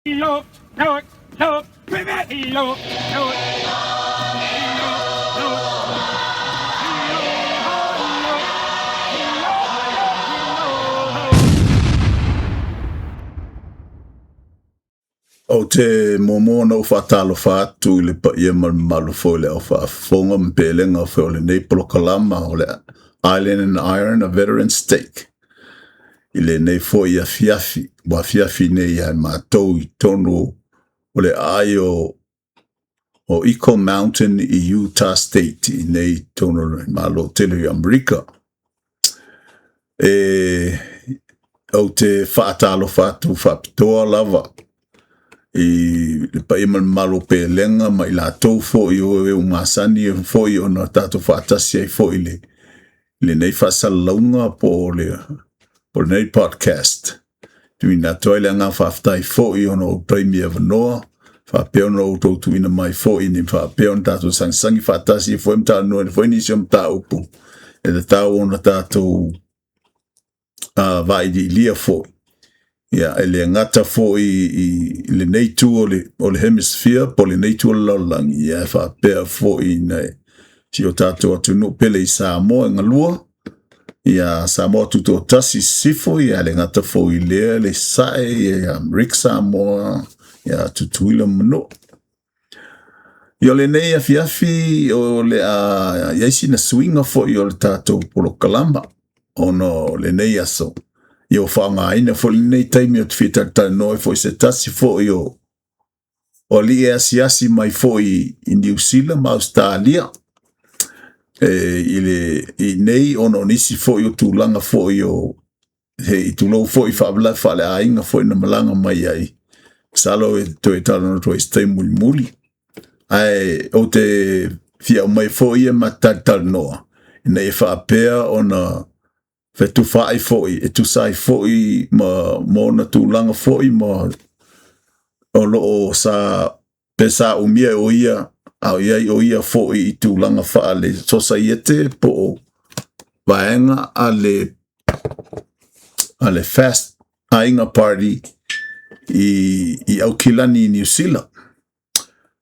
Ou te muamua ona ou faatalofa atu i le paia ma le mamalu foi o le au faafofoga ma pelega foi o lenei polokalama o le Island and Iron, a Veteran Stake. I lenei foi afiafi, ua afiafi nei ia matou i totonu o le aai o Eagle Mountain i Utah State i nei i totonu o le Malo tele o Amerika. E ou te faatalofa atu faapitoa lava i le paia ma le mamalu o Pelega ma i latou foi o e masani foi ona tatou faatasi ai foi i lenei faasalalauga po o lenei podcast. Tuuina atu ai le agaga faafetai foi ona o taimi avanoa faapea ona outou tuuina mai foi ni faapea ona tatou sagisagi faatasi foi ma talanoaina foi nisi o mataupu e tatau ona tatou vailiilia foi. Ia, e le gata foi i lenei itu o le hemisphere po o lenei itu o le lalolagi, ia e faapea foi i si o tatou atunuu pele i Samoa e galua, ia Samoa Tutoatasi Sisifo, ia le gata foi i lea le Sasae, ia Amerika Samoa, ia Tutuila ma Manua. Ia o lenei afiafi o le a i ai sina suiga foi o le tatou polokalama ona o lenei aso. Ia ua faaaogaina foi lenei taimi ou te fia talatalanoa ai foi i se tasi foi o alii e asiasi mai foi i Niu Sila ma Ausetalia i nei ona o nisi foi o tulaga foi o he i tulou foi faalavelave faaleaiga foi na malaga mai ai. Masalo e toe talanoa atu ai i se taimi mulimuli. Ae ou te fia aumai foi ia ma talatalanoa ina ia faapea ona fetufaai foi e tusa ai foi ma ona tulaga foi ma o lo o sa pe sa umia e o ia a o i ai o ia foi i tulaga faale sosaiete po o vaega a le Fast Aiga Party i Aukilani i Niu Sila.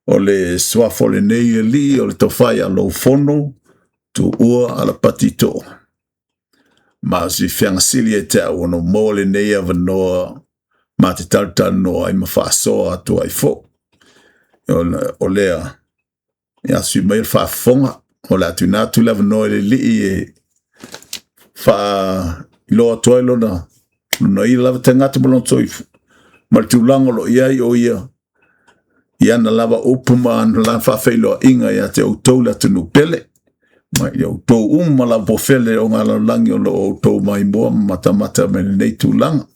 O le suafa o lenei alii o le tofa ia Loufono Tuua Alapati Too. Ma o si feagasili ia te au ona ua maua lenei avanoa ma te talatalanoa ai ma faasoa atu ai foi. O lea, ia sui mai le faafofoga, o le a tuuina atu le avanoa i le alii e faailoa atu ai lona ia lava tagata ma lona soifua, ma le tulaga o lo o i ai o ia, i ana lava upu ma ana lava faafeiloaiga ia te outou le atunuu pele, ma ia outou uma lava po fele o ngā lalolagi o lo o outou maimoa ma matamata mai lenei tulaga.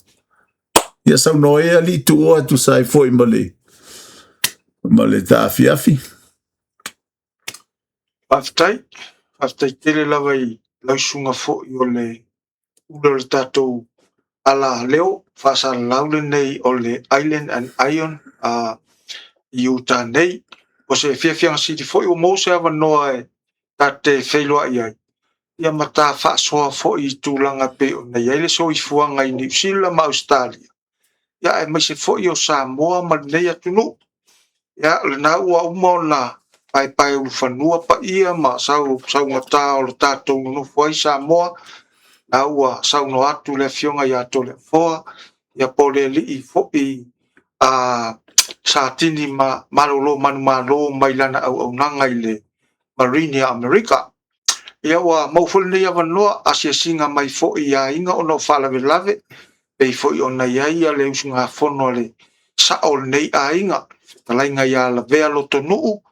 Ia saunoa ia alii Tuua e tusa ai foi ma le taafiafi. Faafetai, faafetai tele lava i lau susuga foi o le pule o le tatou ala leo faasalalau lenei o le Island and Iron i Utah nei. O se fiafiaga sili foi ua maua se avanoa e ta te feiloai ai, ia ma ta faasoa foi i tulaga pei ona i ai le soifuaga i Niu Sila ma Ausetalia, ia aemaise foi o Samoa ma lenei atunuu. Ia, o lena ua uma ona paepae ulufanua paia ma saugata o le tatou nonofo ai Samoa, na ua saunoa atu le afioga ia Toleafoa, ia po o le alii foi Satini ma malolo manumalo mai lana auaunaga i le Marine ia Amerika. Ia ua maua foi lenei avanoa asiasiga mai foi i aiga ona o faalavelave, pei foi ona i ai le usugafono a le sao o lenei aiga, fetalaiga ia Lavea Lotonuu,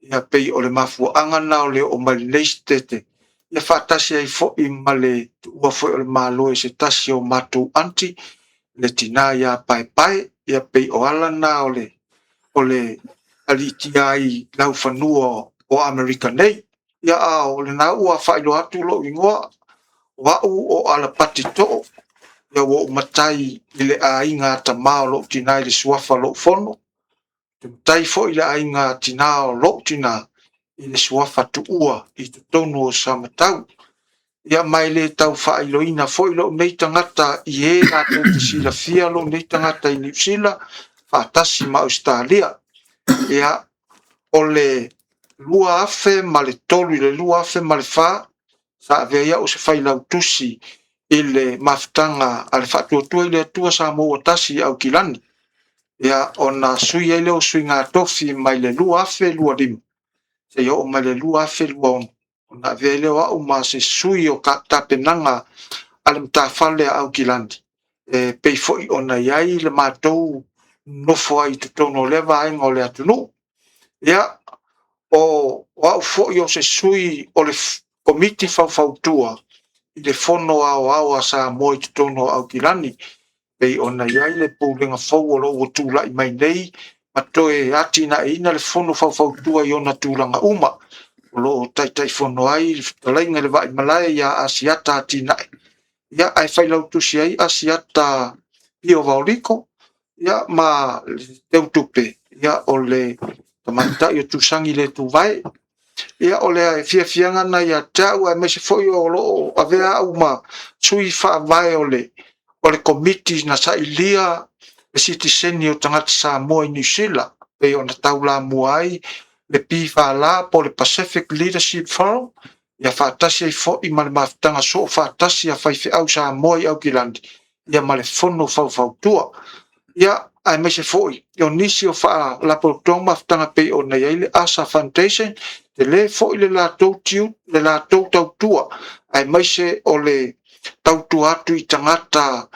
ia pei o le mafuaaga na o le oo mai lenei sitete, ia faatasi ai foi ma le tuua foi o le Malo e se tasi o matou aunty, le tina ia Paepae, ia pei o ala na o le aliitia ai laufanua o Amerika nei. Ia a o lena ua faailoa atu lou igoa, o au o Alapati Too, ia ua ou matai i le aiga a tama o lou tina i le suafa Loufono, te matai foi i le aiga a tina o lou tina i le suafa Tuua i totonu o Samatau. Ia ma e le tau faailoina foi lou nei tagata i e latou te silafia lou nei tagata i Niu Sila, faatasi ma Ausetalia. Ia, o le 2003 i le 2004, sa avea ai au o se failautusi i le mafutaga a le Faatuatua i le Atua Samoa ua Tasi i Aukilani. Ia, ona sui ai lea o suiga tofi mai le 2025 seia oo mai le 2026, ona avea ai lea o au ma se sui o tapenaga a le matafale a Aukilani, e pei foi ona i ai le matou nofo ai i totonu o lea vaega o le atunuu. Ia, o au foi o se sui o le Komiti Faufautua i le Fono Aoao a Samoa i totonu o Aukilani, pei ona i ai le Pulega fou o lo o ua tulai mai nei ma toe atinaeina le Fono Faufautua i ona tulaga uma, o lo o Taitaifono ai le fetalaiga i le Vaimalae ia Asiata Atinae, ia ae failautusi ai Asiata Pio Vaoliko, ia ma le Teutupe, ia o le tamaitai o Tusani Letuvae. Ia o le fiafiaga lena ia te au, aemaise foi o lo o avea au ma sui faavae o le Komiti na sailia le sitiseni o tagata Samoa i Niu Sila, pei ona taulamua ai le PFL po o le Pacific Leadership Forum, ia faatasi ai foi ma le mafutaga soofaatasi a faifeau Samoa i Aukilani, ia ma le Fono Faufautua. Ia, aemaise foi o nisi o faalapotopotoga ma mafutaga pei ona i ai le ASA Foundation, tele foi le latou tautua, aemaise o le tautua atu i tagata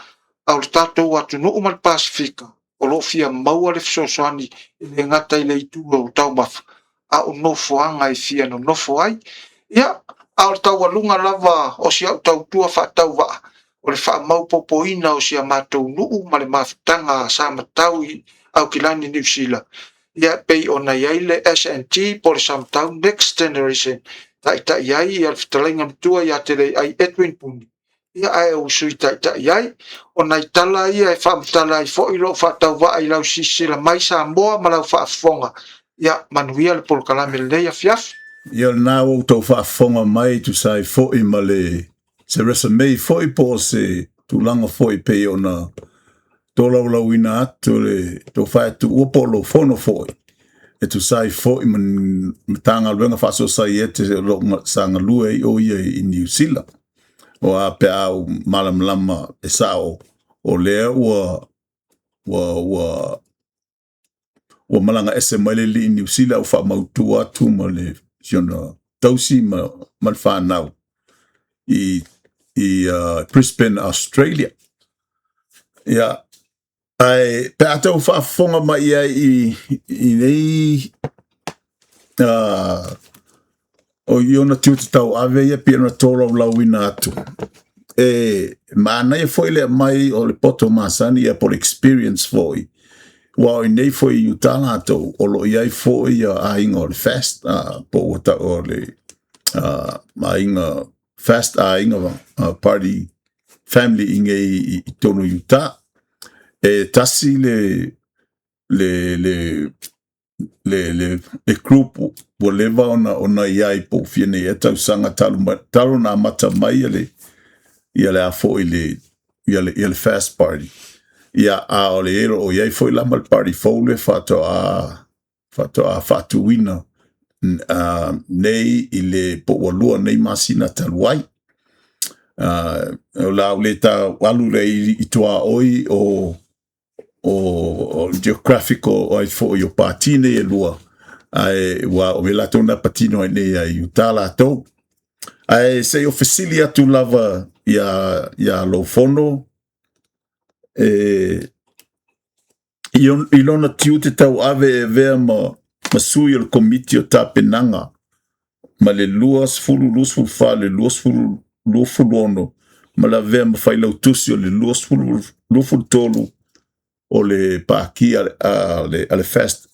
o le tatou atunuu ma le Pasefika o lo o fia maua le fesoasoani, e le gata i le itu o taumafa, a o nofoaga e fia nonofo ai. Ia, a o le taualuga lava o si au tautua faatauvaa, o le faamaopoopoina o si a matou nuu ma le mafutaga sa matau i Aukilani Niu Sila, ia pei ona i ai le SNT po o le Samatau Next Generation, taitai ai le fetalaiga matua ia Teleiai Edwin Puni, ia ae ou Sui Taitai ai. O nai tala ia e faamatala ai foi lou faatauvaa i lau silasila mai Samoa ma lau faafofoga. Ia manuia le polokalame i lenei afiafi. Ia lena ua outou faafofoga mai e tusa ai foi ma le se resume foi po o se tulaga foi pei ona tolaulauina atu le tofa e tuua po o lou fono foi e tusa ai foi ma Matagaluega Faasosaiete o lo o sa galue ai o ia i Niu Sila. O a pe a ou malamalama e sao o lea ua ua ua ua malaga ese mai le alii Niu Sila ua faamautu atu ma le si ona tausi ma, ma le whanau i, i Brisbane, Australia. Ia, ae pe a tau faafofoga mai i ai i, i nei o i ona tiute tauave ia pei ona tolaulauina atu. E manaia foi le aumai o le poto masani ia po o le experience foi. Aua o i inei foi i Utah latou, o lo o i ai foi ia aiga o le FAST, po ua tau o le aiga FAST, aiga party family i nei i totonu i Utah. E tasi le le le le, le, le group ua leva ona, ona i ai po o fia nei ea tausaga talu, talu ona amata mai ia le, ia le a foi le, ia le, ia le FAST Party. Ia, a o le o i ai foi la ma le party fou le faatoa, faatoa faatuina nei i le po ua lua nei masina talu ai. O la u le tau alu le i, i tuaoi o o geographical o ai foi o pāti nei e lua, ae ua o mea latou na patino ai nei ai Utah latou. Ae se i o fesili atu lava ia, ia lou fono, e, i, i lona tiute tauave e avea ma, ma sui o le komiti o tapenaga ma le 2024 le 2026 ma le avea ma failautusi o le 2023 o le pākia a le, a le FAST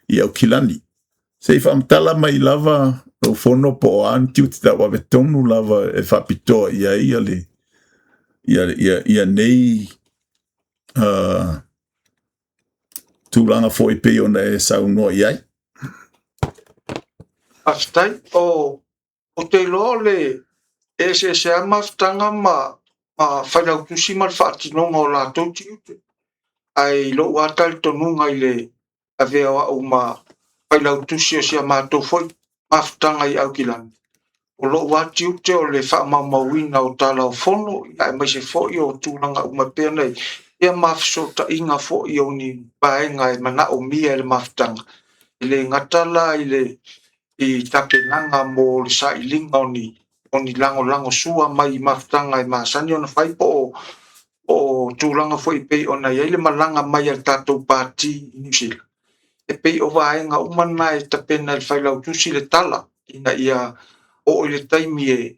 i Aukilani. Se i faamatala mai lava lou fono po o a ni tiute tauave tonu lava e faapitoa i ai ia le ia, ia, ia nei tulaga foi pei ona e saunoa i ai. Faafetai. O, ou te iloa o le e eseese lava mafutaga ma, ma failautusi ma le faatinoga o latou tiute. Ae i lou lava talitonuga i le avea o au ma failautusi o si a matou foi mafutaga i Aukilani, o lou lava tiute o le faamaumauina o tala o fono, aemaise foi o tulaga uma e pei ona i ai, ia ma fesootaiga foi o ni vaega e manaomia e le mafutaga. E le gata la i le tapenaga mo le sailiga o ni lagolagosua mai mafutaga e masani ona fai po o tulaga foi e pei ona i ai le malaga mai a le tatou Pati i Niu Sila. E pei o vaega uma na e tapena e le Failautusi le tala ina ia oo i le taimi e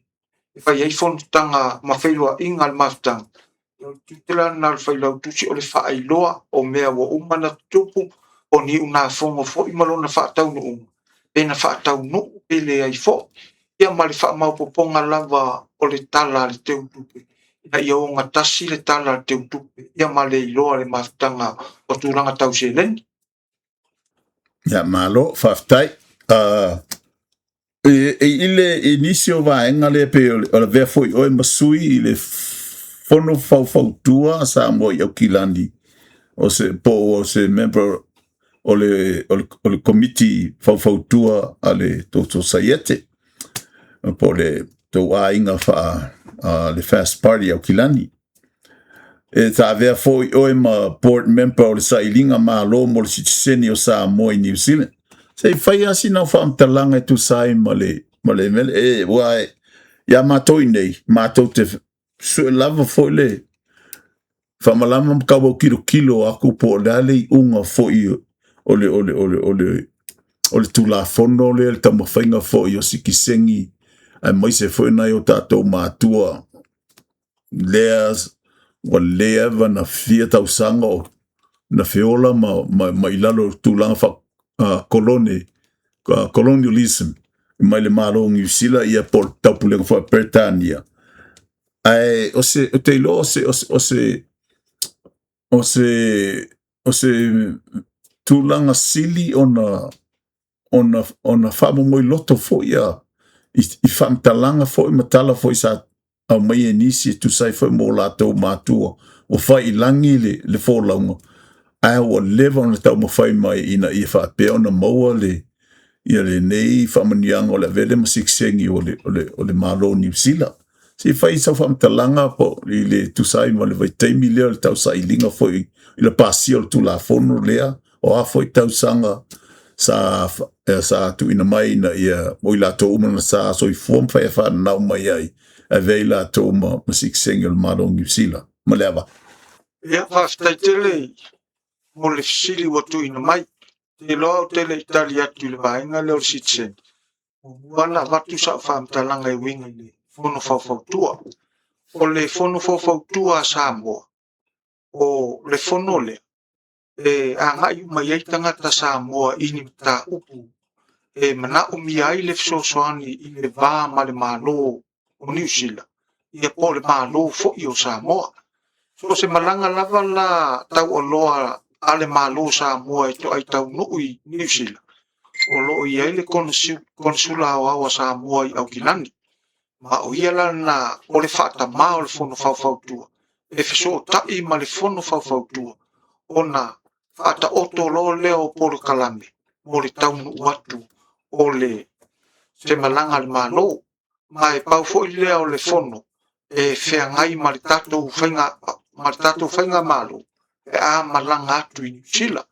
fai ai fonotaga ma feiloaiga a le mafutaga. O le tiute la lena o le Failautusi o le faailoa o mea ua uma ona tutupu, o ni iugafono foi ma lona faataunuuga, pe na faataunuu pe leai foi, ia ma le faamaopoopoga lava o le Tala a le Tupe, ina ia ogatasi le Tala a le Tupe ma le iloa e le mafutaga o tulaga tau seleni. Ia, malo, faafetai. E i le i nisi o vaega lea pei o le avea foi oe ma sui i le Fono Faufautua a Samoa i Aukilani, o se po o se member o le Komiti Faufautua a le tou Sosaiete, po o le tou aiga faa le Fast Party Aukilani. E taavea foi oe ma board member o le Sailiga Malo mo le Sitiseni o Samoa i New Zealand. Se i fai lava sina faamatalaga e tusa ai ma le mea e ua ia matou i nei, matou te sue lava foi le faamalama ma tau kilokilo aku po o le a le iuga foi o le Tulafono lea, le taumafaiga foi o sitiseni, aemaise foi nai o tatou matua lea ua leva na fia tausaga o na feola ma i lalo o tulaga faa-kolone, colonialism mai le Malo o Niu Sila, ia po o le taupulega foi a Peretania. Ae o se o te iloa o se tulaga sili ona faamomoiloto foi ia i faamatalaga foi ma tala foi sa aumai e nisi e tusa ai foi mo latou matua ua fai i lagi le folauga, ae ua leva ona taumafai mai ina ia faapea ona maua le ia lenei faamanuiaga o le avea lea ma sitiseni o le Malo o Niu Sila. Se i fai sau faamatalaga po i le tusa ai ma le vaitaimi lea o le tausailiga foi i le pasia o le Tulafono lea, o a foi tausaga sa tuuina mai ina ia o i latou uma na sa soifua ma fai faananau mai ai, avea i latou ma sitiseni o le Malo o Niu Sila. Ma le ava. Ia, faafetai tele mo le fesili ua tuuina mai. Te iloa ou te le i tali atu i le vaega lea o le citizen. Muamua ona avatu sau faamatalaga e uiga i le Fono Faufautua. O le Fono Faufautua a Samoa, o le fono lea e agai uma i ai tagata Samoa i ni mataupu e manaomia ai le fesoasoani i le va ma le Malo o Niu Sila, ia po o le Malo foi o Samoa. So o se malaga lava la taualoa a le Malo o Samoa e toai taunuu i Niu Sila, o lo o i ai le Konesula Aoao a Samoa i Aukilani. Ma o ia la lena o le faatamā o le Fono Faufautua e fesootai ma le Fono Faufautua ona faataoto loa lea o polokalame mo le taunuu atu o le se malaga a le Malo. Ma e pau foi lea o le fono e feagai ma le tatou faigamalo pe a malaga atu i Niu Sila.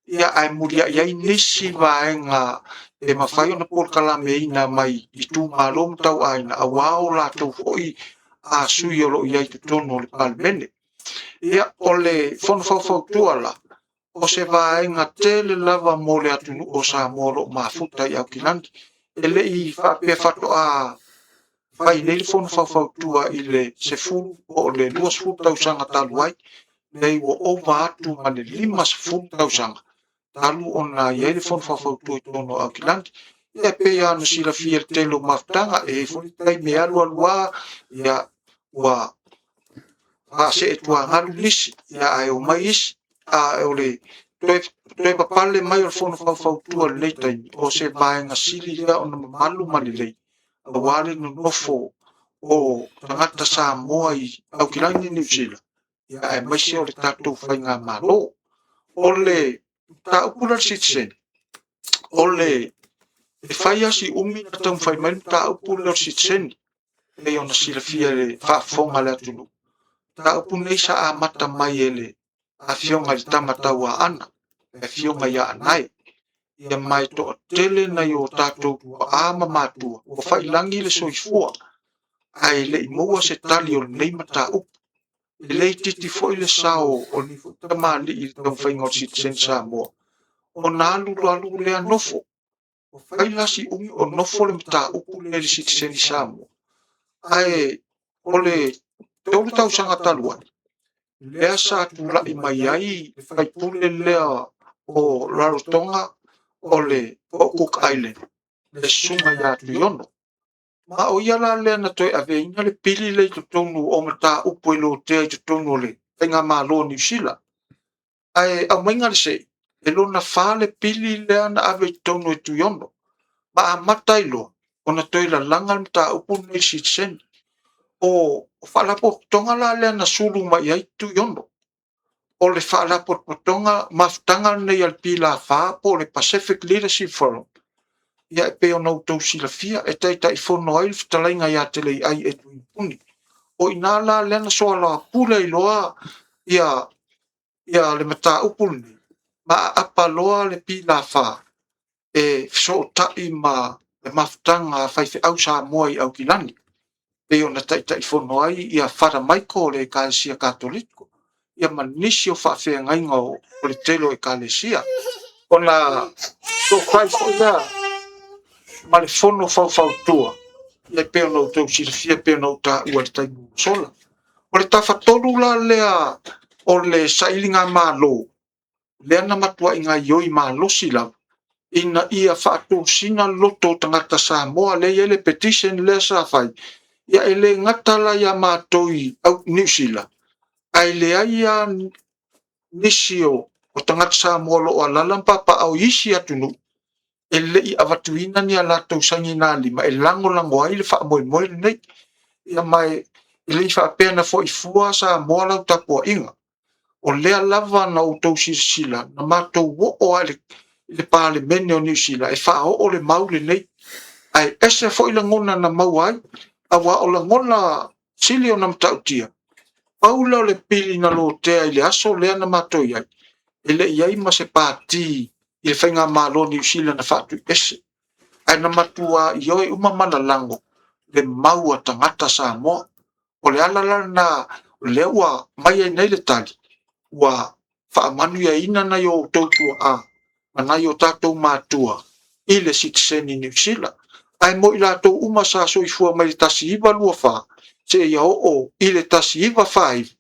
Ia, ae muliai ai nisi vaega e mafai ona polokalameina mai itumalo ma tauaiga aua o latou foi a sui o lo o i ai i totonu o le Palemene. Ia, o le Fono Faufautua la, o se vaega tele lava mo le atunuu o Samoa o lo o mafuta i Aukilani. E le i faapea faatoa fai nei le Fono Faufautua i le 10 po o le 20 tausaga talu ai, leai, ua ova atu ma le 50 tausaga talu ona i ai le Fono Faufautua i totonu o Aukilani. Ia, e pei lava ona silafia e le tele o mafutaga, e i ai foi le taimi e alu alu lava, ia, ua faaseetuagalu nisi, ia ae omai isi. A o le toe papale mai o le Fono Faufautua i lenei taimi, o se vaega sili lea ona mamalu ma lelei aua le nonofo o tagata Samoa i Aukilani ma Niu Sila. Ia aemaise o le tatou faigamalo. O le mataupu lea i le sitiseni, o le e fai lava si umi na taumafai mai le mataupu lea o le sitiseni, e pei ona silafia e le faafofoga a le atunuu. O le mataupu lenei sa amata mai e le Afioga i le Tama Tauaana, le Afioga ia Anae. Ia ma e toatele nai o tatou tuaa ma matua ua faiilagi le soifua ae le i maua se tali o lenei mataupu. E le itiiti foi le sao o lenei foi tamalii i le taumafaiga o le sitiseni Samoa, ona alu alu lea nofo. Ua fai la si umi o nofo le mataupu lea i le sitiseni Samoa, ae o le 3 tausaga talu ai, lea sa tulai mai ai le faipule lea o Rarotonga o le po o Cook Island, le susuga ia Tuiono. Ma o ia la lea na toe aveina le pili lea i totonu o mataupu e lotea i totonu o le Faigamalo a Niu Sila. Ae aumaiga le sei, e lona 4 le pili lea na ave i totonu e Tuiono, ma amata ai loa ona toe lalaga le mataupu lenei i le sitiseni. O Faalapotopotoga la lea na sulu mai i ai Tuiono, o le Faalapotopotoga mafutaga lenei a le PLA4 po o le Pacific Leadership Forum, ia e pei ona outou silafia e Taitaifono ai le fetalaiga ia Teleiai Ethel Puni. O i ina la lea na soalaupule ai loa le mataupu lenei ma aapa loa le PLA4 e fesootai ma le mafutaga a faifeau Samoa i Aukilani, e pei ona Taitaifono ai Fada Michael o le Ekalesia Katoliko, ia ma nisi o faafeagaiga o le tele o Ekalesia. Ona fesootai foi lea ma le Fono Faufautua, e pei ona outou silafia e pei ona ou taua i le taimi ua sola. O le tafatolu la lea o le sailigamalo, lea na matuai gaoioi malosi lava ina ia faatosina loto o tagata Samoa, lea e i ai le petition lea sa fai, ia e le gata la ia matou i Niu Sila, ae leai lava nisi o tagata Samoa o lo o alaala ma papaaao i isi atunuu e le i avatuina ni a latou sainigalima e lagolago ai le faamoemoe lenei. Ia ma e le i faapea na foi fua Samoa lau tapuaiga. O lea lava na outou silasila, na matou oo lava i le Palemene o Niu Sila e faaoo le mau lenei. Ae ese foi lagona na maua ai, aua o lagona sili ona matautia, pau lea o le pili na lotea i le aso lea na matou i ai, e le i i ai ma se Pati i le Faigamalo a Niu Sila na faatuiese, ae na matua ioe uma ma lalago le mau a tagata Samoa. O le ala la lena o lea ua aumai ai nei le tali, ua faamanuiaina nai o outou tuaa ma nai o tatou matua i le sitiseni Niu Sila. Ae mo i latou uma sa soifua mai le 1924 seia oo i le 1949,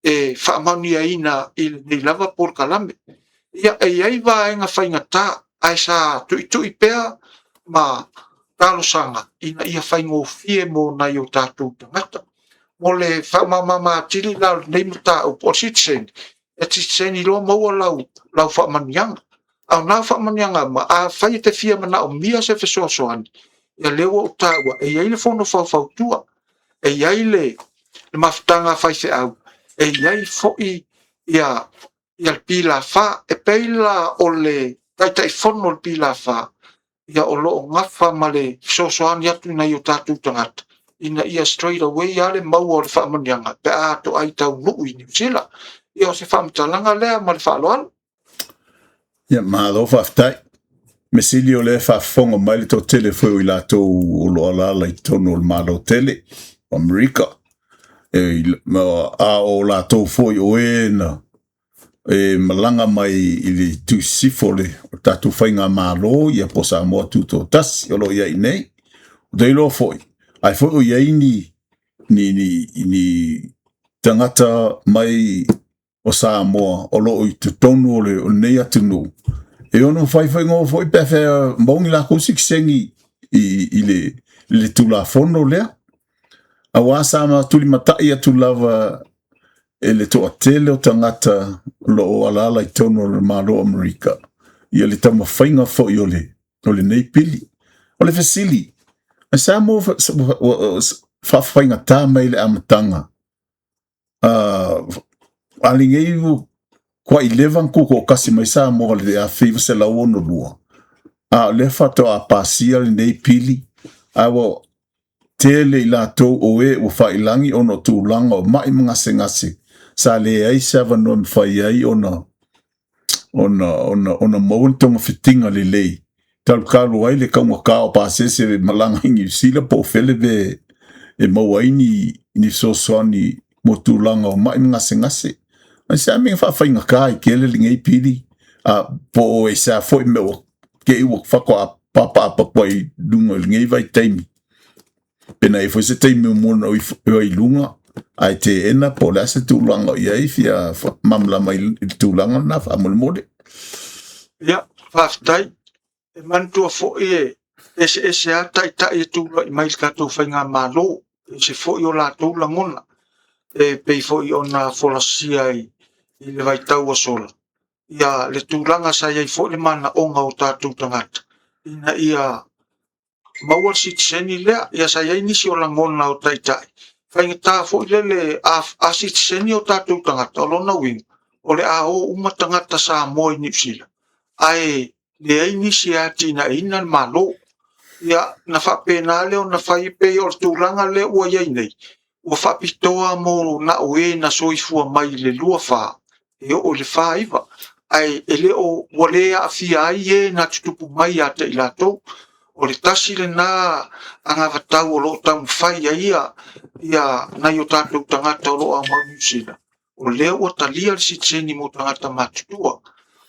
e faamanuiaina i lenei lava polokalame. Ia, e i ai vaega faigata, ae sa tuitui pea ma talosaga ina ia faigofie mo nai o tatou tagata. Mo le faamalamalama atili la o lenei mataupu, o le sitiseni, e sitiseni loa maua lau faamanuiaga. A o na faamanuiaga uma, afai e te fia manaomia se fesoasoani, ia lea ua ou taua, e i ai le Fono Faufautua, e i ai le mafutaga a faifeau, e i ai foi le PLA4. E pei la o le Taitaifono o le PLA4, ia o lo o nafa ma le fesoasoani atu i nai o tatou tagata ina ia straight away lava le maua o le faamanuiaga pe a toai taunuu i Niu Sila. Ia o se faamatalaga lea ma le faaaloalo. Ia, malo faafetai. Mea sili o lea e faafofoga mai le toatele foi o i latou o lo o alaala i totonu o le Malo tele o Amerika. E, a o latou foi o e na e malaga mai i le itu sisifo o le tatou faigamalo, ia po o Samoa Tutoatasi o lo o i ai nei. Ou te iloa foi, ai foi o i ai ni tagata mai o Samoa o lo o i totonu o lenei atunuu, e ono fai faigoa foi pe afai maua ni latou sitiseni i le Tulafono lea. Aua sa tulimatai atu lava e le toatele o tagata o lo o alaala i totonu o le Malo o Amerika ia le taumafaiga foi o lenei pili. O le fesili, Samoa faafaigata mai le amataga. A lenei ua kuai leva ona tutoatasi mai Samoa i le 1962, a o lea faatoa pasia lenei pili, ae ua tele i latou o e ua faailagi ona o tulaga o mai ma gasegase sa leai se avanoa e mafai ai ona maua ni togafitiga lelei, talutalu ai le taugata o pasese e malaga i Niu Sila po o fele pe e maua ai ni fesoasoani mo tulaga o mai ma gasegase. Aisea mea e faafaigata ai tele lenei pili, a po o aisea foi mea ua te i ua faatoa papaapa atu ai i luga i lenei vaitaimi? Pe na i ai foi se taimi muamua na o i luga ae teena po o le a se tulaga o i ai, fia malamalama i le tulaga lena faamolemole. Ia, faafetai. E manatua foi e eseese lava taitai e tulai mai i le tatou faigamalo, e ese foi o latou lagona, e pei foi ona folasia i le vaitau ua sola, ia le tulaga sa i ai foi le manaoga o tatou tagata ina ia maua le sitiseni lea. Ia sa i ai nisi o lagona o taitai, faigata foi lele a sitiseni o tatou tagata, o lona uiga o le a o uma tagata Samoa i Niu Sila, ae leai nisi e atinaeina le Malo. Ia na faapena lea ona fai, pei o le tulaga lea ua i ai nei, ua faapitoa mo na o e na soifua mai i le 24 e oo i le 49, ae e le o, ua le aafia ai e na tutupu mai ia te i latou. O le tasi lena anavatau o lo o taumafai ai ia nai o tatou tagata o lo o aumau i Niu Sila, o lea ua talia le sitiseni mo tagata matutua,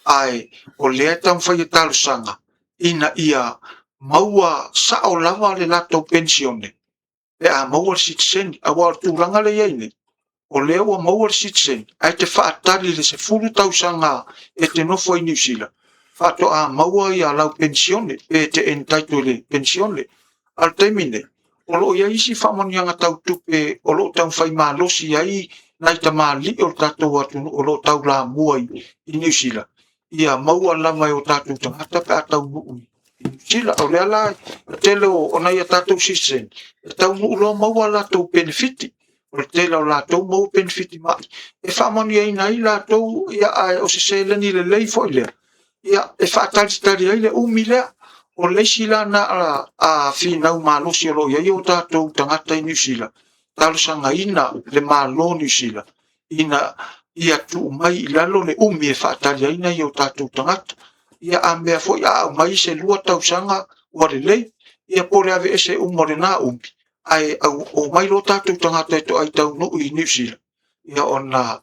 ae o lea e taumafai e talosaga ina ia maua sao lava le latou penisione pe a maua le sitiseni. Aua o le tulaga lea e i ai nei, o lea ua maua le sitiseni, ae te faatali i le 10 tausaga e te nofo ai i Niu Sila faatoa maua lau penisione, pe te entitle i le penisione. A o le taimi nei, o lo o i ai isi faamanuiaga tau tupe o lo o taumafai malosi ai nai tamalii o le tatou atunuu o lo o taulamua i Niu Sila, ia maua lava e o tatou tagata pe a taunuu i Niu Sila. O lea la, o le tele o nai a tatou sitiseni, e taunuu loa maua a latou penefiti. O le tele o latou maua penefiti mai e faamanuiaina ai latou, ae o se seleni lelei foi lea e faatalitali ai le umi lea. O le isi la lena finau malosi o lo o i ai o tatou tagata i Niu Sila, talosagaina le Malo o Niu Sila ina ia tuu mai i lalo le umi e faatali ai nai o tatou tagata. Ia a mea foi a aumai se 2 tausaga ua lelei, ia po o le aveese uma o lena umi, ae omai loa tatou tagata e toai taunuu i Niu Sila, ia ona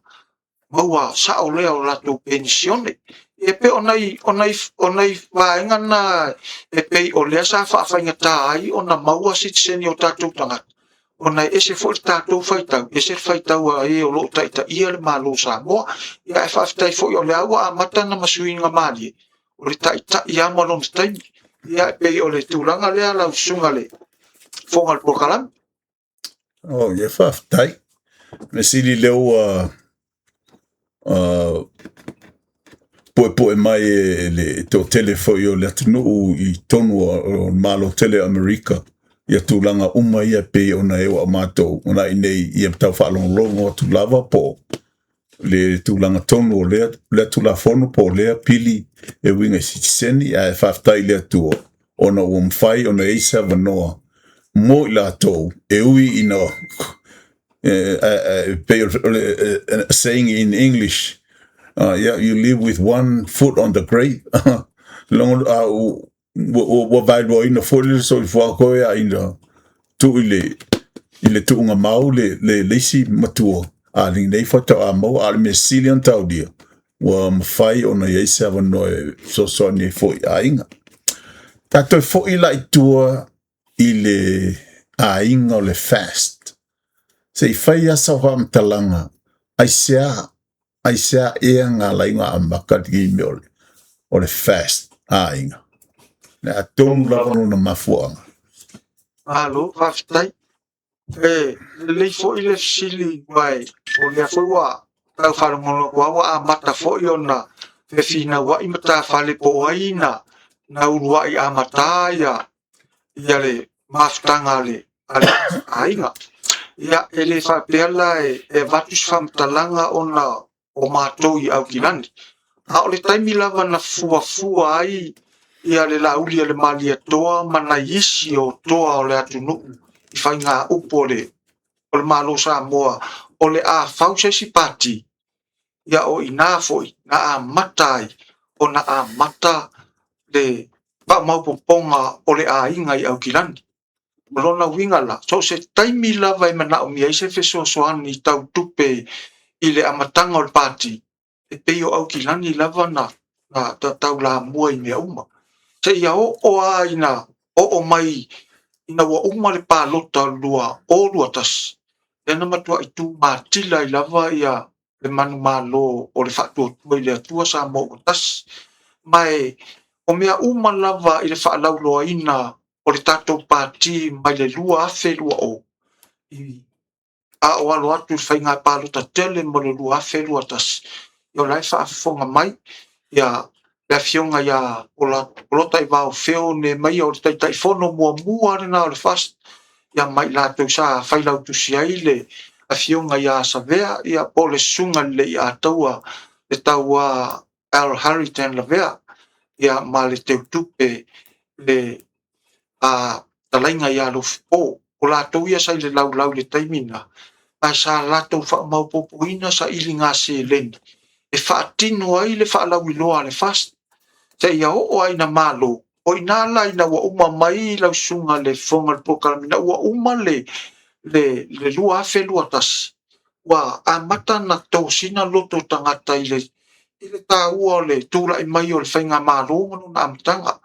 maua sao lea o latou penisione. E pei o nai vaega na e pei o lea sa faafaigata ai ona maua sitiseni o tatou tagata, ona e ese foi le tatou faitau, ese le faitau a e o lo o taitaia le Malo o Samoa. Ae faafetai foi o lea ua amata ona suiga malie, o le taitai lava ma lona taimi. Ia e pei o le tulaga lea lau susuga i le fofoga o le polokalame. Oh, ia faafetai. Mea sili lea ua puepue mai e le toatele foi o le atunuu i totonu o le Malo tele o Amerika ia tulaga uma ia e pei ona e ua matou manai nei ia tau faalogologo atu lava po o le tulaga tonu o lea Tulafono po o lea pili e uiga i sitiseni, ae faafetai i le Atua ona ua mafai ona i ai se avanoa mo i latou e ui ina pei o le saying in English, yeah, you live with one foot on the grave. Logo ua vaeluaina foi le soifua koe a ina tuu i le tuuga mau le isi matua a lenei faatoa maua, a o le mea sili ona taulia ua mafai ona i ai se avanoa e fesoasoani ai foi i aiga. Tatou foi la i tua i le aiga o le FAST. Se i fai lava sau faamatalaga, aisea ea na ala ai ona amata lenei mea o le FAST aiga? Le a tonu lava lona mafuaaga. Malo, faafetai. E lelei foi le fesili, aua o lea foi ua tau faalogologo atu lava ua amata foi ona fefinauai matafale po o ai na uluai amata ia le mafutaga a le aiga. Ia, e le faapea la e avatu se faamatalaga ona o matou i Aukilani. A o le taimi lava na fuafua ai ia le Laauli a le Malietoa ma nai isi o toa o le atunuu i faigaupu o le Malo o Samoa o le a fau se isi pati, ia o i ina foi na amata ai ona amata le faamaopoopoga o le aiga i Aukilani. O lona uiga la, so o se taimi lava e manaomia ai se fesoasoani tau tupe i le amataga o le pati, e pei o Aukilani lava na taulamua i mea uma. Seia oo lava ina oo mai ina ua uma le palota o le 2021, lea na matuai tumatila ai lava ia le manumalo o le Faatuatua i le Atua Samoa ua Tasi. Ma o mea uma lava i le faalauiloaina o le tatou pati mai le 2020 a o alo atu i le faiga palota tele mo le 2021, o la e faafofoga mai le afioga ia Polataivao Feo Nehemiah, o le Taitaifono muamua lava lena o le FAST, ma i latou sa failautusi ai le afioga ia Savea po o le susuga i le Leiataua le taua Al Harry Lavea ma le Teutupe le fetalaiga ia Alofipo. O latou ia sa i le laulau i le taimi lena, ae sa latou faamaopoopoina sailiga seleni e faatino ai le faalauiloa a le FAST seia oo lava ina malo. O i ina la ina ua uma mai lau susuga i le fofoga o le polokalame, ina ua uma le 2021, ua amata ona tosina loto o tagata i le taua o le tulai mai o le faigamalo ma lona amataga.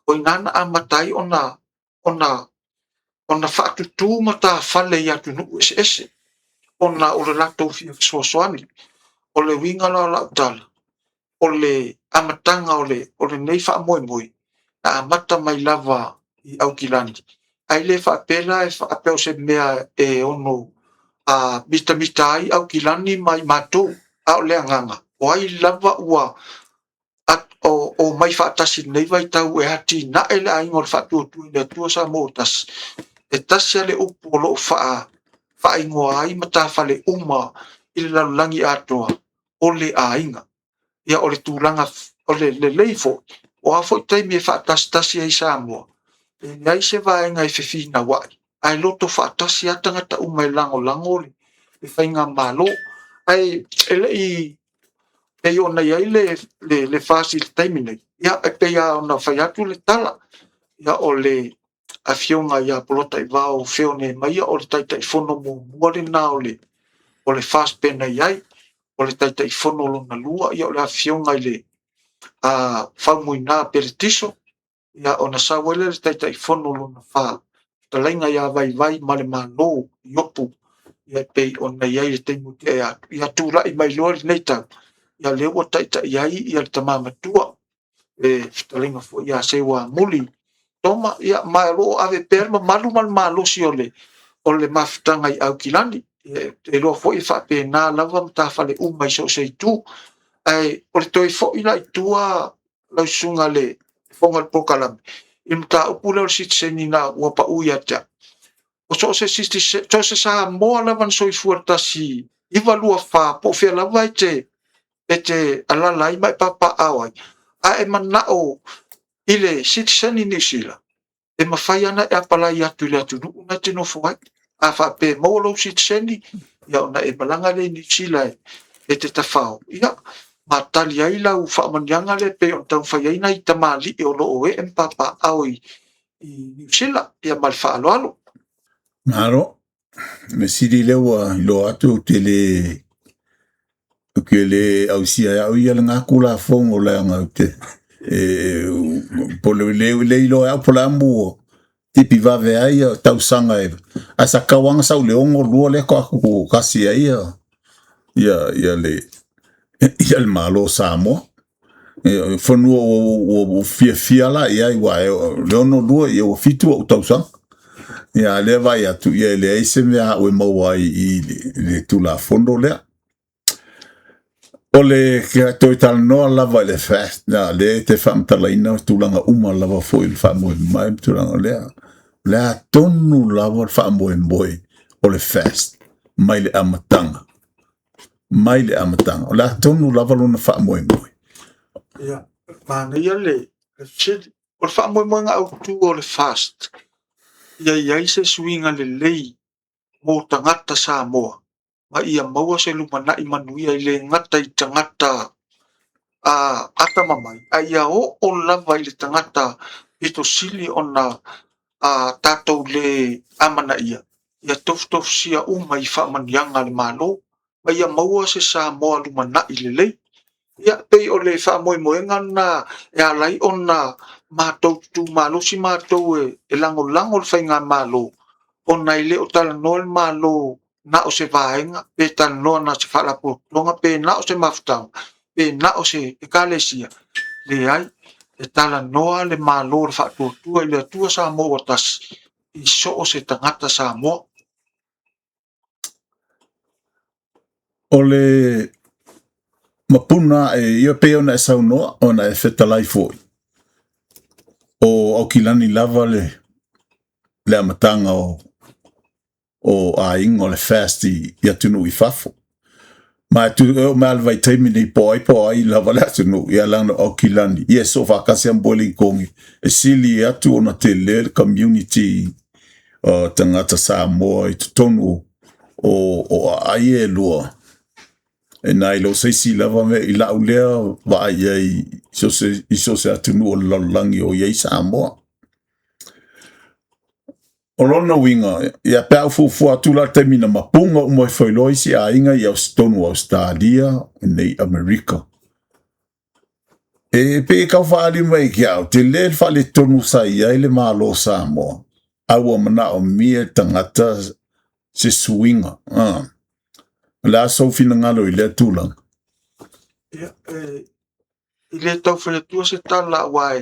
O i ina na amata ai ona faatutu matafale i atunuu eseese ona o le latou fia fesoasoani. O le uiga la o lau tala, o le amataga o lenei faamoemoe, na amata mai lava i Aukilani, ae le faapea la o se mea e ono mitamita ai Aukilani ma i matou. A o le agaga, o ai lava ua omai faatasi i lenei vaitau e atinae le Aiga o le Faatuatua i le Atua Samoa ua Tasi, e tasi lava le upu o lo o faaigoa ai matafale uma i le lalolagi atoa, o le aiga. Ia o le tulaga lelei foi, o a foi taimi e faatasitasi ai Samoa, e leai se vaega e fefinauai, ae loto faatasi lava tagata uma e lagolago le faigamalo. Ae le i pei ona i ai le FAST i le taimi nei, ia e pei lava ona fai atu le tala, o le afioga ia Polataivao Feo Nehemiah o le Taitaifono muamua lena o le FAST pei ona i ai. O le Taitaifono lona lua o le afioga ia Faumuina Pelekiso, ona sau ai lea o le Taitaifono lona fa, fetalaiga ia Vaivaimalemalo Iopu e pei ona i ai i le taimi ua tea atu. Ia tulai mai loa lenei tau, ia lea ua taitai ai le tama matua, le fetalaiga foi ia Seuamuli Toma, ma o lo o ave pea le mamalu ma le malosi o le mafutaga i Aukilani. Ou te iloa foi e faapena lava matafale uma i so o se itu. Ae o le toe foi la i tua lau susuga i le fofoga o le polokalame, i le mataupu lea o le sitiseni ina ua pau ia te au, so o se Samoa lava na soifua i le 1924 po o fea lava e te alaala ai ma e papaaao ai, a e manao i le sitiseni Niu Sila, e mafai lava ona e apalai atu i le atunuu la e te nofo ai. A faapea e maua lou sitiseni, ona e malaga lea i Niu Sila e te tafao ma tali ai lau faamanuiaga lea pei ona taumafai ai nai tamalii o lo o ee ma papaaao i Niu Sila. Ia ma le faaaloalo. Malo. Mea sili lea ua iloa atu ou te le ou te le ausia e au ia lena Tulafono leaga ou te po le le iloa e au po o le a mua tipi vave ai ia tausaga e ae sa tatau lava ona sau i le 62 lea faatoa tutoatasi ai ia le ia le Malo o Samoa. Fanua ua fiafia la i ai, aua o le 62 ia ua 7 ou tausaga. Ia a lea vaai atu, ia e leai se mea au e maua ai i le Tulafono lea. O le toe talanoa lava i le FAST, lea e te faamatalaina tulaga uma lava foi i le faamoemoe ma tulaga lea. O le a tonu lava le faamoemoe o le FAST mai le amataga. mai le amataga. O le a tonu lava lona faamoemoe? Ia, manaia le fesili. O le faamoemoega autu o le FAST, ia i ai se suiga lelei mo tagata Samoa ma ia maua se lumanai manuia e le gata i tagata atamamai, a ia oo lava i le tagata pito sili ona tatou le amanaia, ia tofutofusia uma i faamanuiaga a le Malo, ma ia maua se Samoa lumanai lelei. Ia, pei o le faamoemoega lena e ala ai ona matou tutu malosi matou e lagolago le faigamalo, ona e le o talanoa le Malo na o se vaega, pe talanoa na o se faalapotopotoga, pe na o se mafutaga, pe na o se ekalesia. Leai, e talanoa le Malo o le Faatuatua i le Atua Samoa ua Tasi i so o se tagata Samoa. O le mapuna ae ia pei ona e saunoa ona e fetalai foi, o Aukilani lava le amataga o aiga o le FAST i atunuu i fafo. Ma e tu e oo mai lava i le vaitaimi nei po o ai po o ai lava le atunuu, ia leaga o Aukilani, ia e soofaatasi lava ma Ueligitone, e sili atu ona tele le community o tagata Samoa i totonu o aai ia e lua, e nai lo se isi lava mea i lau lea vaai i ai i so o se atunuu o le lalolagi o i ai Samoa. O lona uiga, ia pe a ou fuafua atu la i le taimi na mapuga uma ifo ai loa isi aiga i totonu o Ausetalia nei Amerika, e pei e tau faaali mai ia te au, tele le faaletonu sa i ai le Malo o Samoa, a ua manaomia e tagata se suiga. O le a sou finagalo i lea tulaga? Ia, e le tau fai atua se tala, aua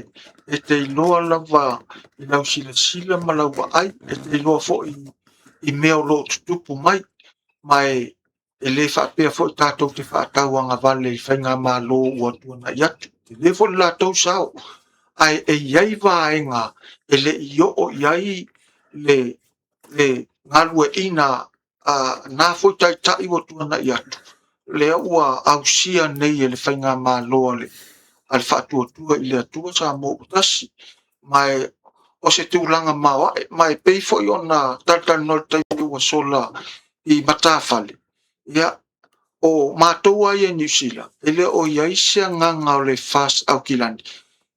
e te iloa lava i lau silasila ma lau vaai, e te iloa foi i mea o lo o tutupu mai, ma e le faapea foi tatou te faatauagavale i faigamalo ua tuanai atu. Tele foi le latou sao, ae e i ai vaega e le i oo i ai le galueaiina a na foi taitai ua tuanai atu, lea ua ausia nei e le faigamalo a le Faatuatua i le Atua Samoa ua Tasi. Ma o se tulaga maoae, ma e pei foi ona talatalanoa i le taimi ua sola i matafale, ia, o matou lava ia i Niu Sila, e le o i ai se agaga o le FAST Aukilani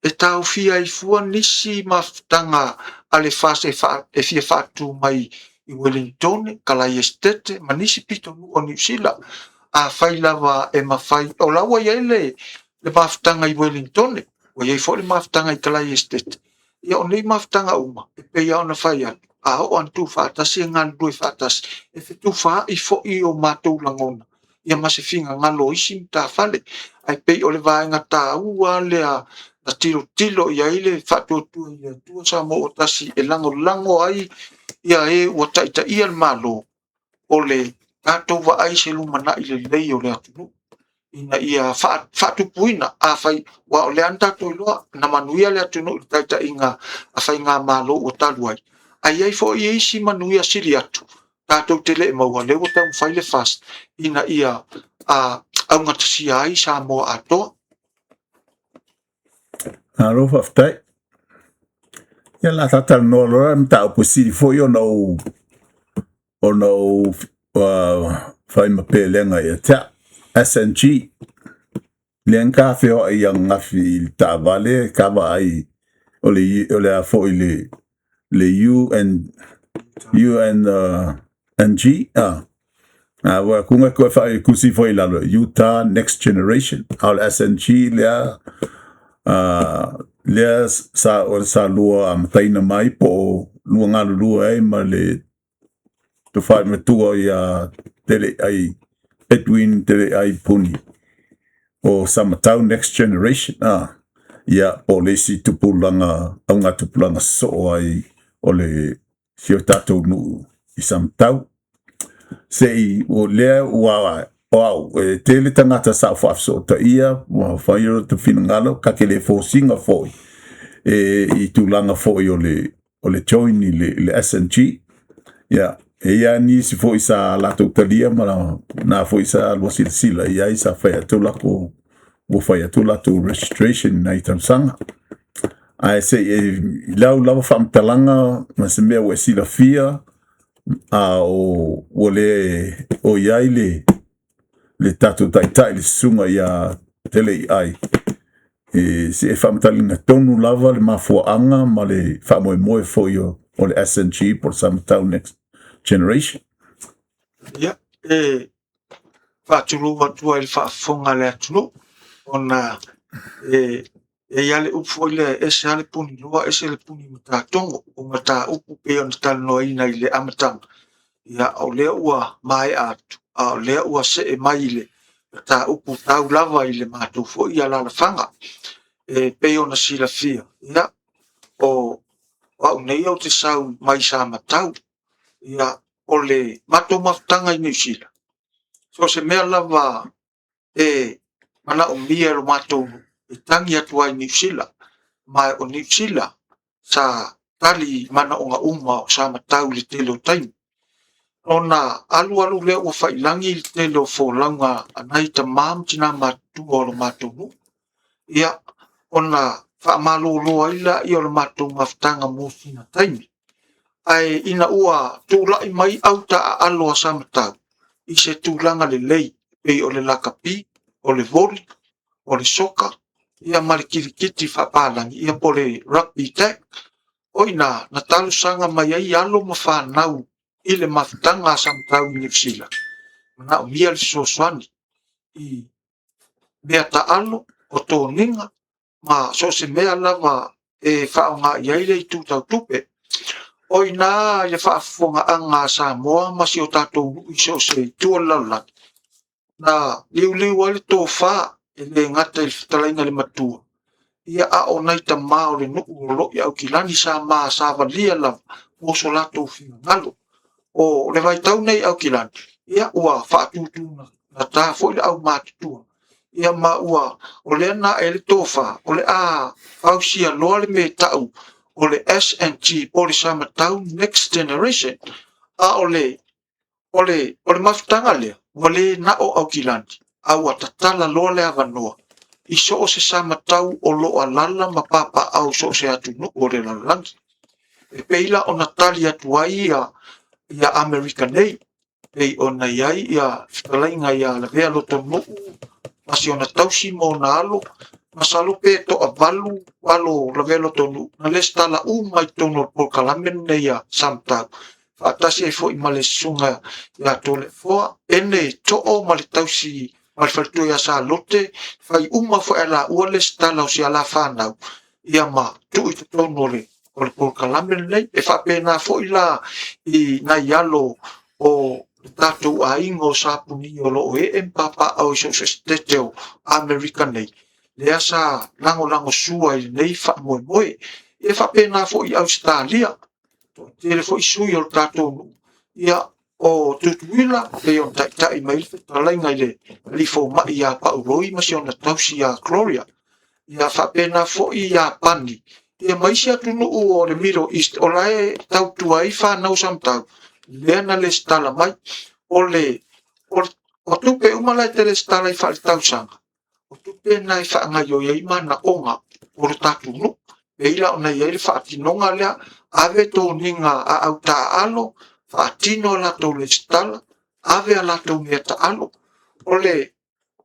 e taofia ai fua nisi mafutaga a le FAST e fia faatu mai i Ueligitone, Kalaiestete ma nisi pitonuu o Niu Sila. Afai lava e mafai, o la ua i ai le mafutaga i Ueligitone, ua i ai foi le mafutaga i Kalaiestete. Ia o nei mafutaga uma, e pei lava ona fai atu, a oo lava ina tuufaatasi e galulue faatasi, e fetufaai foi o matou lagona ia ma se finagalo o isi matafale. Ae pei o le vaega taua lava lea na tilotilo i ai le Faatuatua i le Atua Samoa ua Tasi e lagolago ai ia e ua taitaia le Malo, o le tatou vaai i se lumanai lelei o le atunuu, ina ia faatupuina. Afai, aua o lea lava na tatou iloa, na manuia le atunuu i le taitaiga a faigamalo ua talu ai, ae i ai foi isi manuia sili atu tatou te le i maua, lea ua taumafai le FAST ina ia augatasia ai Samoa atoa. Malo faafetai. Ia o le a ta talanoa loa i le mataupu e sili foi ona ou fai ma pelega ia te au, SNG. Lea na ta feoai ananafi i le taavale ta vaai o le a foi le UN NG a ua kuga toe faatusi foi i lalo Utah Next Generation, a o le SNG lea lea sa o sa lua amataina mai po o lua galulue ai ma le tofa matua ia Teleiai Edwin Teleiai Puni o Samatau Next Generation ia po o le isi tupulaga augatupulaga sosoo ai o le si o tatou nuu i Samatau. Se i o lea ua o au e tele tagata sa ou faafesootaia ua fai o latou finagalo ta te le fosiga foi e i tulaga foi o le join i le SNG. Ia, E i ai nisi foi sa latou talia ma na foi sa alu silasila i ai sa fai atu latou ua fai atu latou registration i nai tausaga. Ae se i i lau lava faamatalaga ma se mea ua e silafia a o ua le o i ai le tatou taitai le susuga ia Teleiai e se e faamatalaina tonu lava le mafuaaga ma le faamoemoe foi o le SNG po o le Samatau Next Generation. Ia, e faatulou atu ai i le faafofoga a le atunuu, ona e i ai lava le upu foi lea, e ese lava le puniloa ese le puni matatogo. O mataupu pei ona talanoaina i le amataga, ia o lea ua maea atu, a o lea ua see mai i le mataupu tau lava i le matou foi alaalafaga. E pei ona silafia, ia, o au nei ou te sau mai Samatau, ia, o le matou mafutaga i Niu Sila, so o se mea lava e manaomia e lo matou nuu, e tagi atu lava i Niu Sila. Ma o Niu Sila sa tali i manaoga uma o Samatau i le tele o taimi. Ona alualu lea ua faiilagi le tele o folauga a nai tama ma tina matutua o le matou nuu, ia, ona faamalolo ai lea o le matou mafutaga mo sina taimi. Ae ina ua tulai mai autaaalo a Samatau i se tulaga lelei pei o le lakapi, o le voli, o le soka, ia ma le kirikiti faapalagi, ia po o le rugby tag, o i ina na talosaga mai ai alo ma fanau i le mafutaga a Samatau i Niu Sila, manaomia le fesoasoani i mea taalo, o toniga, ma so o se mea lava e faaaoga i ai le itu tau tupe. O i ina i le faafofogaaga a Samoa ma si o tatou nuu i so o se itu o le lalolagi, na liuliu ai le tofa, e le gata i le fetalaiga i le Matua, ia a o nai tama o le nuu o lo o i Aukilani sa ma savalia lava mo so latou finagalo. O le vaitau nei i Aukilani, ia ua faatutugata foi le aumatutua, ia ma ua o lea na ae ai le tofa, o le a fausia loa le mea e tau o le SNG po o le Samatau Next Generation. A o le mafutaga lea, ua le na o Aukilani, a ua tatala loa le avanoa i so o se Samatau o lo o alaala ma papaaao i so o se atunuu o le lalolagi. E pei la ona tali atu ai ia Amerika nei, pei ona i ai ia fetalaiga ia Lavea Lotonuu ma si ona tausi ma ona alo, masalo pe toavalu alo o Lavea Lotonuu na lesitala uma i totonu o le polokalame lenei a Samatau, faatasi ai foi ma le susuga ia Toleafoa Ene Too ma le tausi ma le faletua ia Salote, fai uma foi e laua lesitala o si ala fanau, ia ma tuu i totonu o le polokalame lenei. E faapena foi la i nai alo o le tatou aiga o Sapuni o lo o ee ma papaaao i so o se setete o Amerika nei, lea sa lagolagosua i lenei faamoemoe. E faapena foi i Ausetalia, toatele foi sui o le tatou nuu, ia o Tutuila pei ona taitai mai le fetalaiga i le alii fomai ia Pauloi ma si ona tausi ia Gloria. Ia faapena foi Iapani, ia ma isi atunuu o le Middle East o la e tautua ai fanau Samatau, lea na lesitala mai. O tupe uma la e te lesitala ai faaletausaga, o tupe na e faagaoioi ai manaoga o le tatou nuu. Pei la ona i ai le faatinoga lea, ave toniga a autaaalo, faatino a latou lesitala, ave a latou mea taalo. O le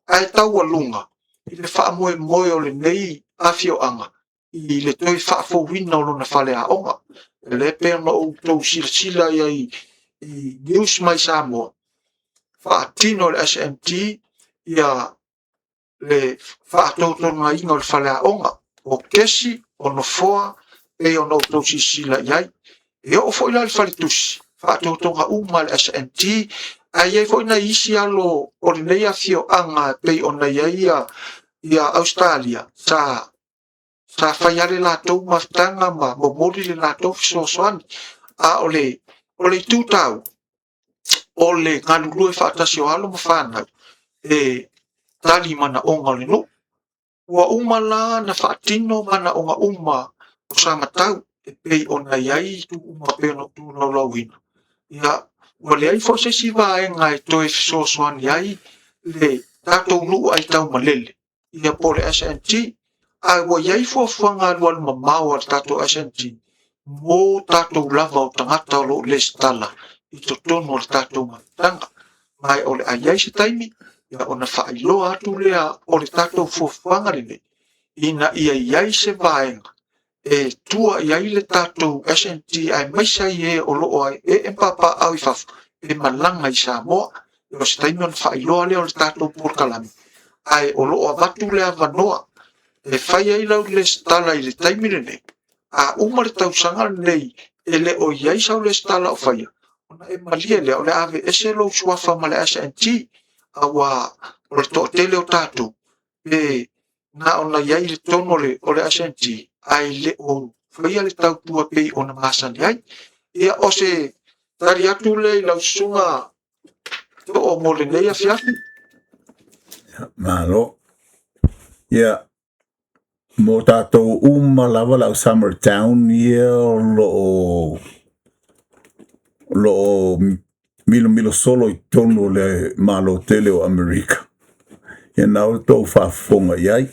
ae taualuga i le faamoemoe o lenei afioaga i le toe faafouina o lona faleaoga. O lea e pei ona outou silasila i ai i news mai Samoa, faatino e le SNT ia le faatotogaina o le faleaoga, o kesi, o nofoa, pei ona outou silasila i ai. E oo foi la i le faletusi, faatotoga uma e le SNT, ae i ai foi nai isi alo o lenei afioaga pei ona i ai ia Ausetalia, sa fai lava le latou mafutaga ma momoli le latou fesoasoani. A o le itu taua, o le galulue faatasi o alo ma fanau e tali manaoga o le nuu. Ua uma la ona faatino manaoga uma o Samatau e pei ona i ai itu uma pei ona ou tolaulauina. Ia, Ua leai foi se isi vaega e toe fesoasoani ai le tatou nuu aitaumalele ia po o le SNT, ae ua i ai fuafuaga alualu mamao a le tatou SNT mo tatou lava o tagata o lo o lesitala i totonu o le tatou mafutaga. Ma o le a i ai se taimi ia ona faailoa atu lea o le tatou fuafuaga lenei ina ia i ai se vaega e tua i ai le tatou SNT aemaise ai e o lo o ee ma papaaao i fafo e malaga i Samoa. O se taimi ona faailoa lea o le tatou polokalame, ae o lo o avatu le avanoa e fai ai lau lesitala i le taimi lenei. A uma le tausaga lenei e le o i ai sau lesitala o faia, ona e malie lea o le a aveese lou suafa ma le SNT, aua o le toatele o tatou pe na ona i ai i totonu o le SNT ae le o faia le tautua e pei ona masani ai. Ia, o se tali atu lea i lau susuga Too mo lenei afiafi. Malo. Ia, mo tatou uma lava le au Summertown ia o lo o milomilo solo i totonu o le Malo tele o Amerika. Ia na o tou faafofoga i ai.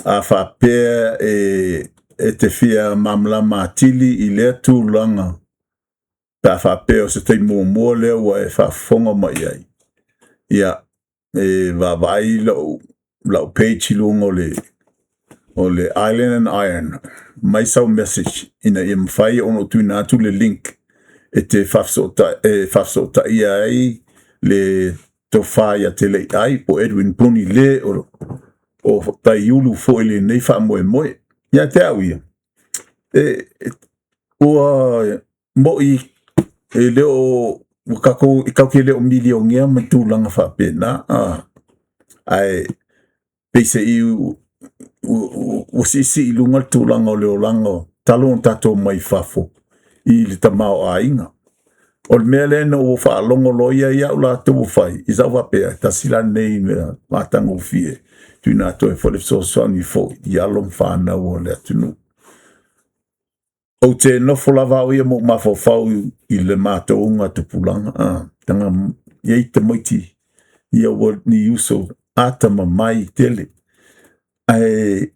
A faapea e te fia malamalama atili i lea tulaga, pe a faapea o se taimi muamua lea ua e faafofoga mai i ai, ia, e vaavaai lau page i luga o le Island and Iron, mai sau message ina ia mafai ona ou tuuina atu le link e te faafesootaia ai le tofa ia Teleiai po o Edwin Puni le o taiulu foi i lenei faamoemoe. Ia te au ia, ua mo'i e le o ua tatou e tatou te le o milionea ma tulaga faapena, ae peiseai ua siisii i luga le tulaga o le olaga talu ona tatou mai fafo i le tamaoaiga. O le mea lea na ou faalogo loa ia i au latou ua fai, ia sa ou faapea, tasi la lenei mea matagofie tuuina atu ai foi le fesoasoani foi i alo ma fanau o le atunuu. Ou te nofo lava au ia ma ou mafaufau i le matou augatupulaga, taga e i ai tamaiti ia ua ni uso atamamai tele, ae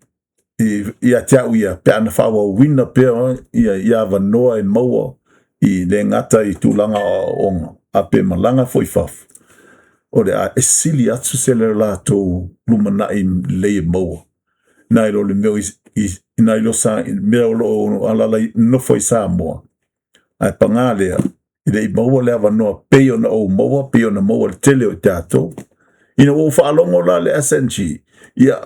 ia te au ia, pe ana faaauauina pea ia avanoa e maua i le gata i tulaga o aoaoga, a pe malaga foi i fafo, o le a e sili atu se latou lumanai lelei e maua, nai lo le mea nai lo mea o lo o alaala nofo i Samoa, ae paga lea, e le i maua le avanoa pei ona ou maua, pei ona maua e le tele o i tatou. Ina ua ou faalogo la i le SNG, ia,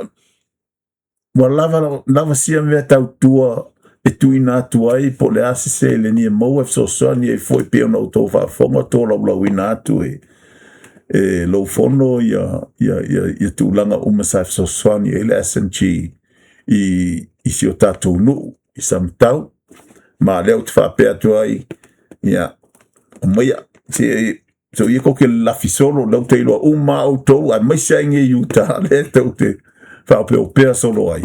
ua lava lava sia mea tautua e tuuina atu ai po o le a se seleni e maua e fesoasoani ai foi pei ona outou faafofoga tolaulauina atu e lou fono ia tulaga uma sa fesoasoani ai le SNG i si o tatou nuu i Samatau. Ma o lea ou te faapea atu ai, ia, omaia, se soia tou te lalafi solo, o lea ou te iloa uma lava outou, aemaise lava i inei i Utah lea tou te faaopeopea solo ai.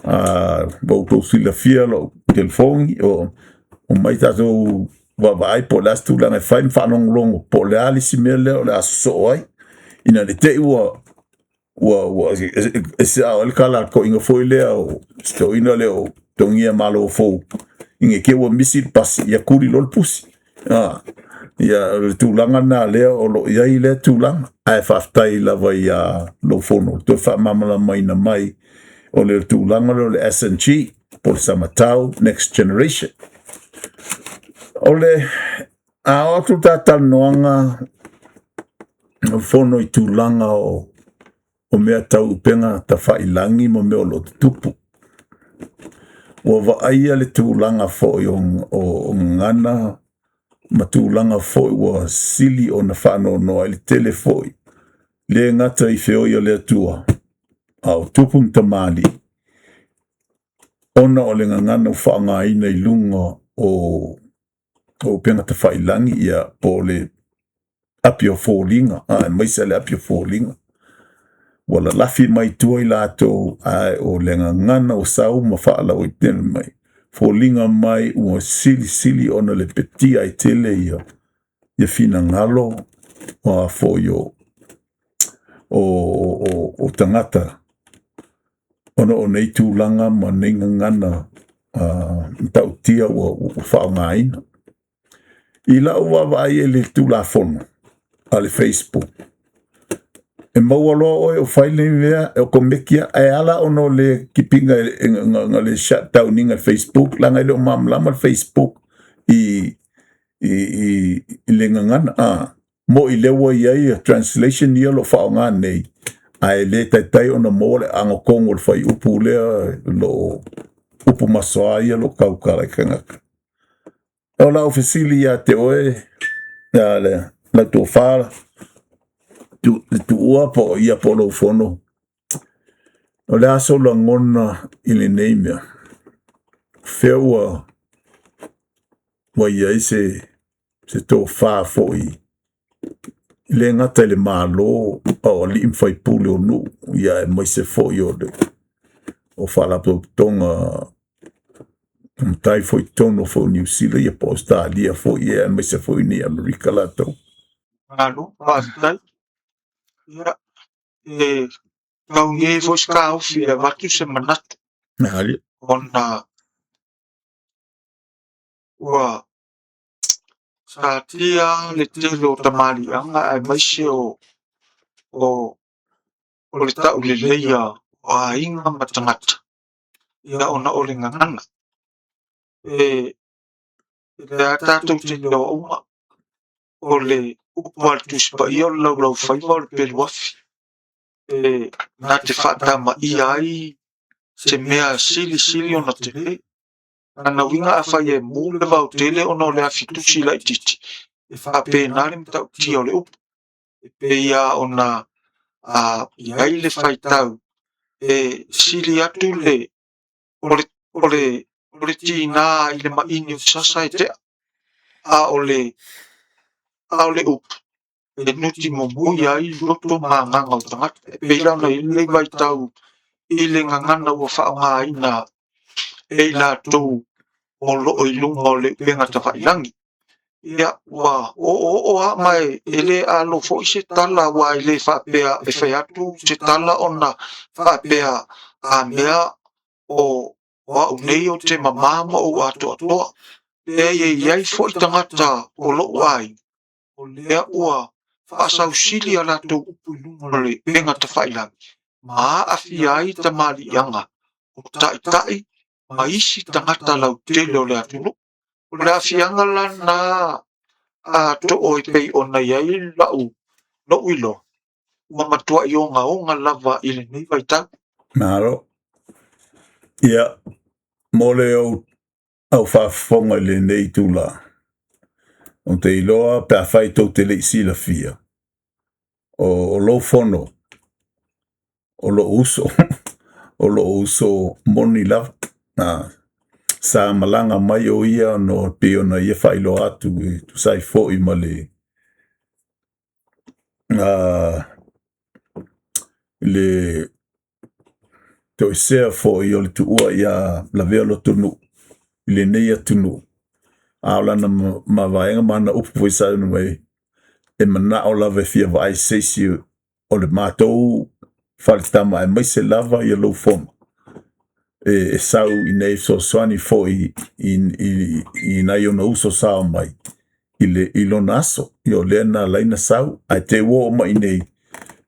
Ua outou silafia lou telefoni, omai tatou vaavaai po o le a se tulaga e fai ma faalogologo po o le a le isi mea lea o le a sosoo ai, ina ne i te i ua e sao ai le tala a le toeaina foi lea o si toeaina lea o Togia Malo fou, ina ne i te i ua misi le pasi, ia tuli loa le pusi. Ia, o le tulaga lena lea o lo o i ai lea tulaga, ae faafetai lava iā lou fono le toe faamalamalamaina mai o le tulaga lea o le SNG po o le Samatau Next Generation. O le a oo atu le ta talanoaga fono i tulaga o mea tau upega tafailagi ma mea o lo o tutupu. Ua vaaia le tulaga foi o gagana ma tulaga foi ua sili ona faanoanoa ai le tele foi, le gata i feoi a le Atua, a o tupu ma tamalii, ona o le gagana ua faaaogaina i luga o upega tafailagi, ia, po o le api o foliga, aemaise le api o foliga. Ua lalafi mai tua i latou, ae o le gagana ua sau ma faalauaitele mai. Foliga mai ua silisili ona lepetia ai tele ia ia finagalo o a foi o o o o tagata ona o nei tulaga ma nei gagana matautia ua ua faaaogaina. I lau vaavaai i le Tulafono a le Facebook, e maua loa oe o fai lenei mea e okomeki lava, ae ala ona o le kipiga na le shut down ina e le Facebook, leaga e le o malamalama le Facebook i i i le gagana a. Mo'i lea ua i ai translation ia o lo o faaaoga nei, ae le taitai ona maua le agatonu o le fuaiupu lea o lo o upu masoa ia o lo o tautala i tagata. O lau fesili ia te oe, ia le lau tofa, le tuua po o ia po o lou fono, o le a sou lagona i lenei mea? Fea ua ua i ai se se tofa foi e le gata i le Malo a o alii ma faipule o nuu, ia aemaise foi o le o faalapotopotoga matai foi i totonu foi o Niu Sila ia po o Ausetalia foi, ia aemaise foi i Amerika latou. Malo, faafetai. Ia, e tauge foi se taofi e avatu se manatu ona ua satia le tele o tamaliiaga aemaise o o o le tauleleia o aiga ma tagata ia ona o le gagana. E lea tatou te iloa uma o le upu a le Tusi Paia o le laulaufaiva o le peluafi e na te faatamaia ai se mea silisili ona tele. Lana uiga afai e mu le vaotele ona o le afi tusi laitiiti, e faapena le matautia o le upu. E pei lava ona i ai le faitau e sili atu le o le o le o le tiga i le maini o le sasa e tea, a o le a o le upu e nutimumuia ai loto ma agaga o tagata. E pei la ona i ai lenei vaitau i le gagana ua faaaogaina e i latou o lo o i luga o le upega tafailagi. Ia, ua oooo lava ma e le alo foi se tala aua e le faapea e fai atu se tala ona faapea a mea o au nei ou te mama ma ou atoatoa. Leai, e i ai foi tagata o lou aiga o lea ua faasausili a latou upu i luga o le upega tafailagi ma aafia ai tamaliiaga o taitai ma isi tagata lautele o le atunuu. O le aafiaga la lena a Too e pei ona i ai lou iloa, ua matuai ogaoga lava i lenei vaitau. Malo. Ia, mo le au faafofoga i lenei itula, ou te iloa pe afai tou te le i silafia, o lou fono, o lou uso, o lou uso moni lava. Sa malaga mai o ia ona e pei ona ia faailoa atu e tusa ai foi ma le le toesea foi o le tuua ia lavea lotonuu i lenei atunuu, a o lana mavaega ma ana upu foi sa mai ai, e manao lava e fia vaai i se isi o le matou faletama aemaise lava ia lou fono e sau i inei fesoasoani foi i nai ona uso sa omai i lona aso. Ia o lea na ala ai ona sau, ae te i ua oo mai i inei,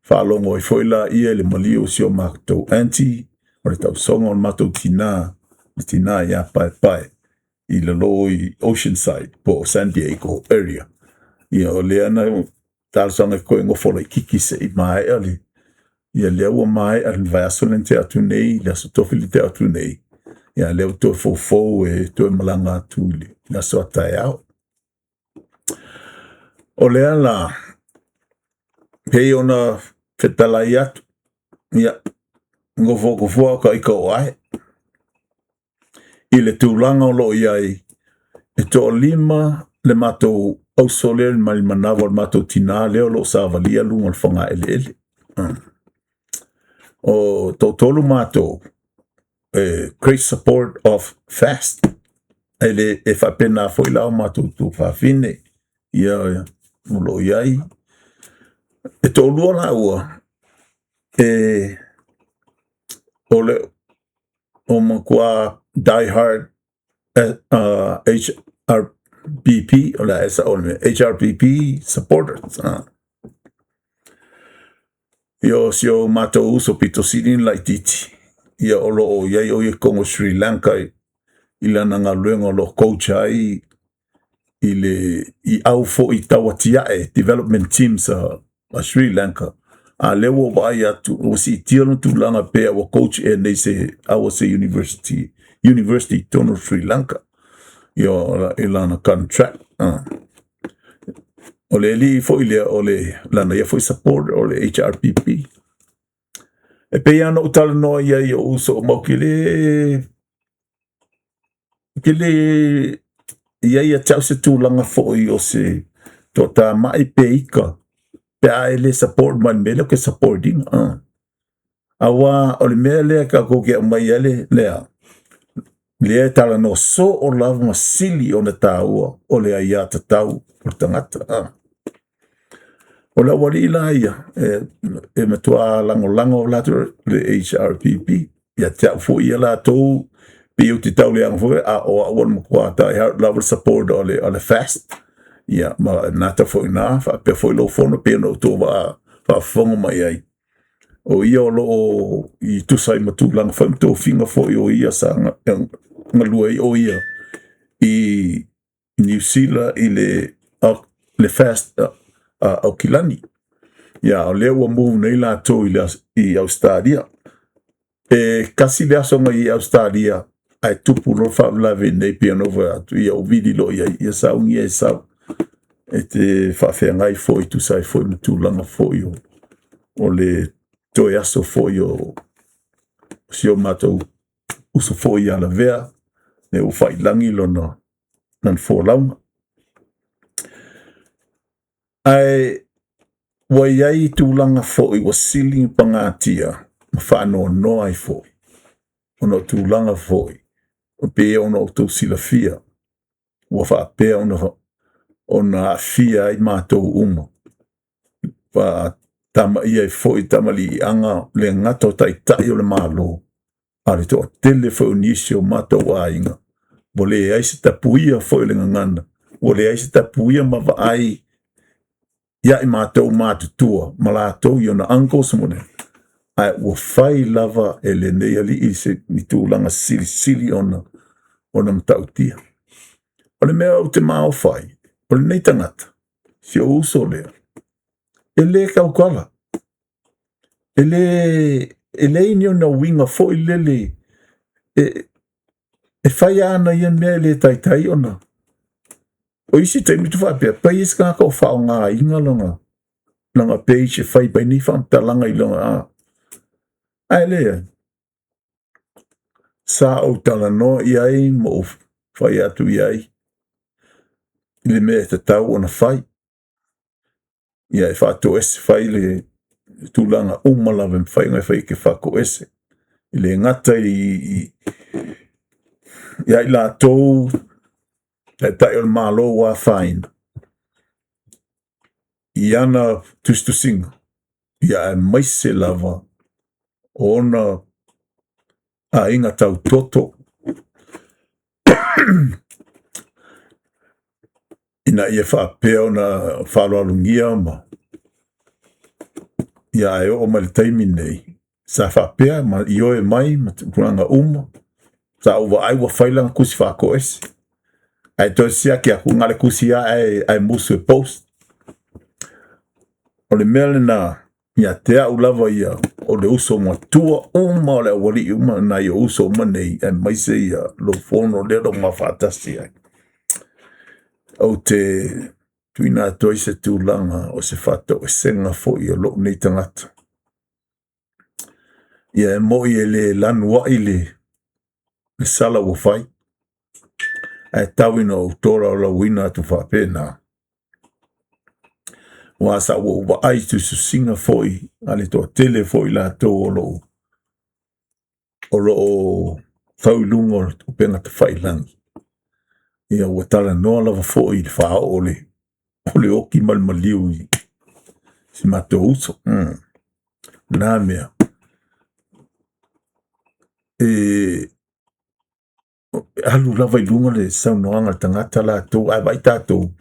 faalogo ai foi laia i le maliu o si o matou aunty, o le tausoga o le matou tina, le tina ia Paepae i lalo i Oceanside po o San Diego area. Ia o lea na talosaga e toe nofo laitiiti se i maea le ia lea ua maea le vaiaso lea na tea atu nei, le aso Tofi lea na tea atu nei, ia lea ua toe foufou e toe malaga atu i le aso a taeao. O lea la, pei ona fetalai atu, ia, nofo atu fua au ita o ae i le tulaga o lo o i ai, e toalima le matou auso lea mai le manava o le matou tinā lea o lo o savalia luga o le fogaeleele. O toatolu matou, e great support of fast. Ae le e faapena foi la o matou tuafafine, ia o lo o i ai. E toalua laua e o le o matua die hard HRPP, o le a e sa'o le mea, HRPP supporters. Ia o si o matou uso pito sili ona laitiiti, ia o lo o i ai o ia i totonu o Sri Lanka i lana galuega o lo o coach ai i le i au foi tauatiae development teams a Sri Lanka, a lea ua ou vaai atu ua siitia lona tulaga pei ua coach ea nei i se au o se university university i totonu o Sri Lanka ia i lana contract. O le alii foi lea o le lana ia foi supporter o le HRPP. E pei lava ona ou talanoa i ai i ou uso ma ou te le ou te le i ai ia te au se tulaga foi o se toatamai pe ika pe a e le support mai i le mea lea ou te support ina. Aua o le mea lea tatou te aumai ai le lea, lea e talanoa soo lava ma sili ona taua o le aiatatau o le tagata. O le aualii la ia, e matua lagolago latou le HRPP, ia te au foi ia latou, pei ou te tauleaga foi, a o au o le matua die hard lava support o le FAST, ia ma nata foi na, faapea foi lou fono pei ona outou faafofoga mai ai. O ia o lo o i tusa ai ma tulaga foi ma tofiga foi o ia sa galue ai o ia i Niu Sila i le FAST Aukilani. Ia, o lea ua move nei latou i Ausetalia. E tasi le aso na i ai i Ausetalia ae tupu loa le faalavelave i inei pei ona ou fai atu, ia ou vili loa i ai, ia saunia e sau e te faafeagai foi tusa ai foi ma tulaga foi o le toe aso foi o si o matou uso foi ia Lavea, lea ua faailagi lona folauga. Ae ua i ai tulaga foi ua sili ona pagatia ma faanoanoa ai foi, ona o tulaga foi e pei ona outou silafia ua faapea ona aafia ai matou uma, faatamaia ai foi tamaliiaga le gata o Taitai o le Malo, a o le toatele foi o nisi o matou aiga, ua leai se tapuia foi o le gagana, ua leai se tapuia ma vaai ia i matou matutua ma latou i ona uncles ma le, ae ua fai lava e lenei alii se ni tulaga silisili ona matautia. O le mea ou te maofa ai, o lenei tagata, si ou uso lea, e le tautala, e leai ni ona uiga foi lele e fai lava ana ia mea e le taitai ona. O isi taimi tu faapea, pai ai se tagata o faaaogaina lana page e fai mai nei faamatalaga i lona a. Ae leai, sa ou talanoa i ai ma ou fai atu i ai i le mea e tatau ona fai. Ia e faatoese fai le tulaga uma lava e mafai ona e fai e te faatoese. E le gata i ia i latou Taitai o le Malo ua afaina i ana tusitusiga, ia aemaise lava o ona aiga tautoto ina ia faapea ona faaaloalogia ma ia ae oo mai le taimi lenei, sa faapea ma ioe mai ma tulaga uma, sa ou vaai ua fai lana tusi faatoese, ae toe siaki atu, na o le tusi lava ae musu e post. O le mea lena ia te au lava ia, o le uso matua uma o le aualii uma, nai ou uso uma nei, aemaise ia lou fono lea o lo o ma faatasi ai. Ou te tuuina atu ai se tulaga o se faatoesega foi o lou nei tagata. Ia e moi e le lanuai le sala ua fai, ae tau ina ou tolaulauina atu faapena. Aua sa ua ou vaai i tusitusiga foi a le toatele foi latou o lo o fau i luga o upega tafailagi. Ia ua talanoa lava foi i le faaoo o le o le oki ma le maliu i si matou uso. Na mea e alu lava i luga le saunoaga a le tagata latou, ae vaai tatou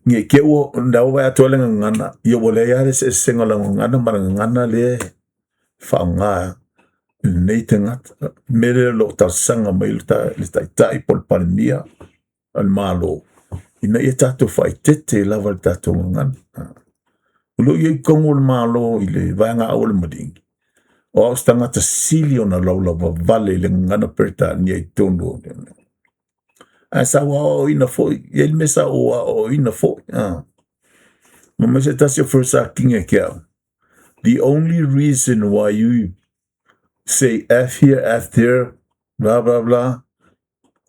ne i te i ua na ua vaai atu ai le gagana, ia ua leai lava le eseesega o lau gagana ma le gagana lea e faaaoga e lenei tagata. O le mea lea o lo o talosaga mai ai le Taitai po o le Palemia o le Malo, ina ia tatou faaeteete lava i le tatou gagana. O lo o i ai i totonu o le Malo i le vaega au a le Maligi, o au o se tagata sili ona laulauvavale i le gagana Peretania i totonu o le... Ae sa ou aoaoina foi, e i ai le mea sa ou aoaoina foi. Fai mai se tasi o First Sakina ia te au, "The only reason why you say F here, F there, blah, blah, blah,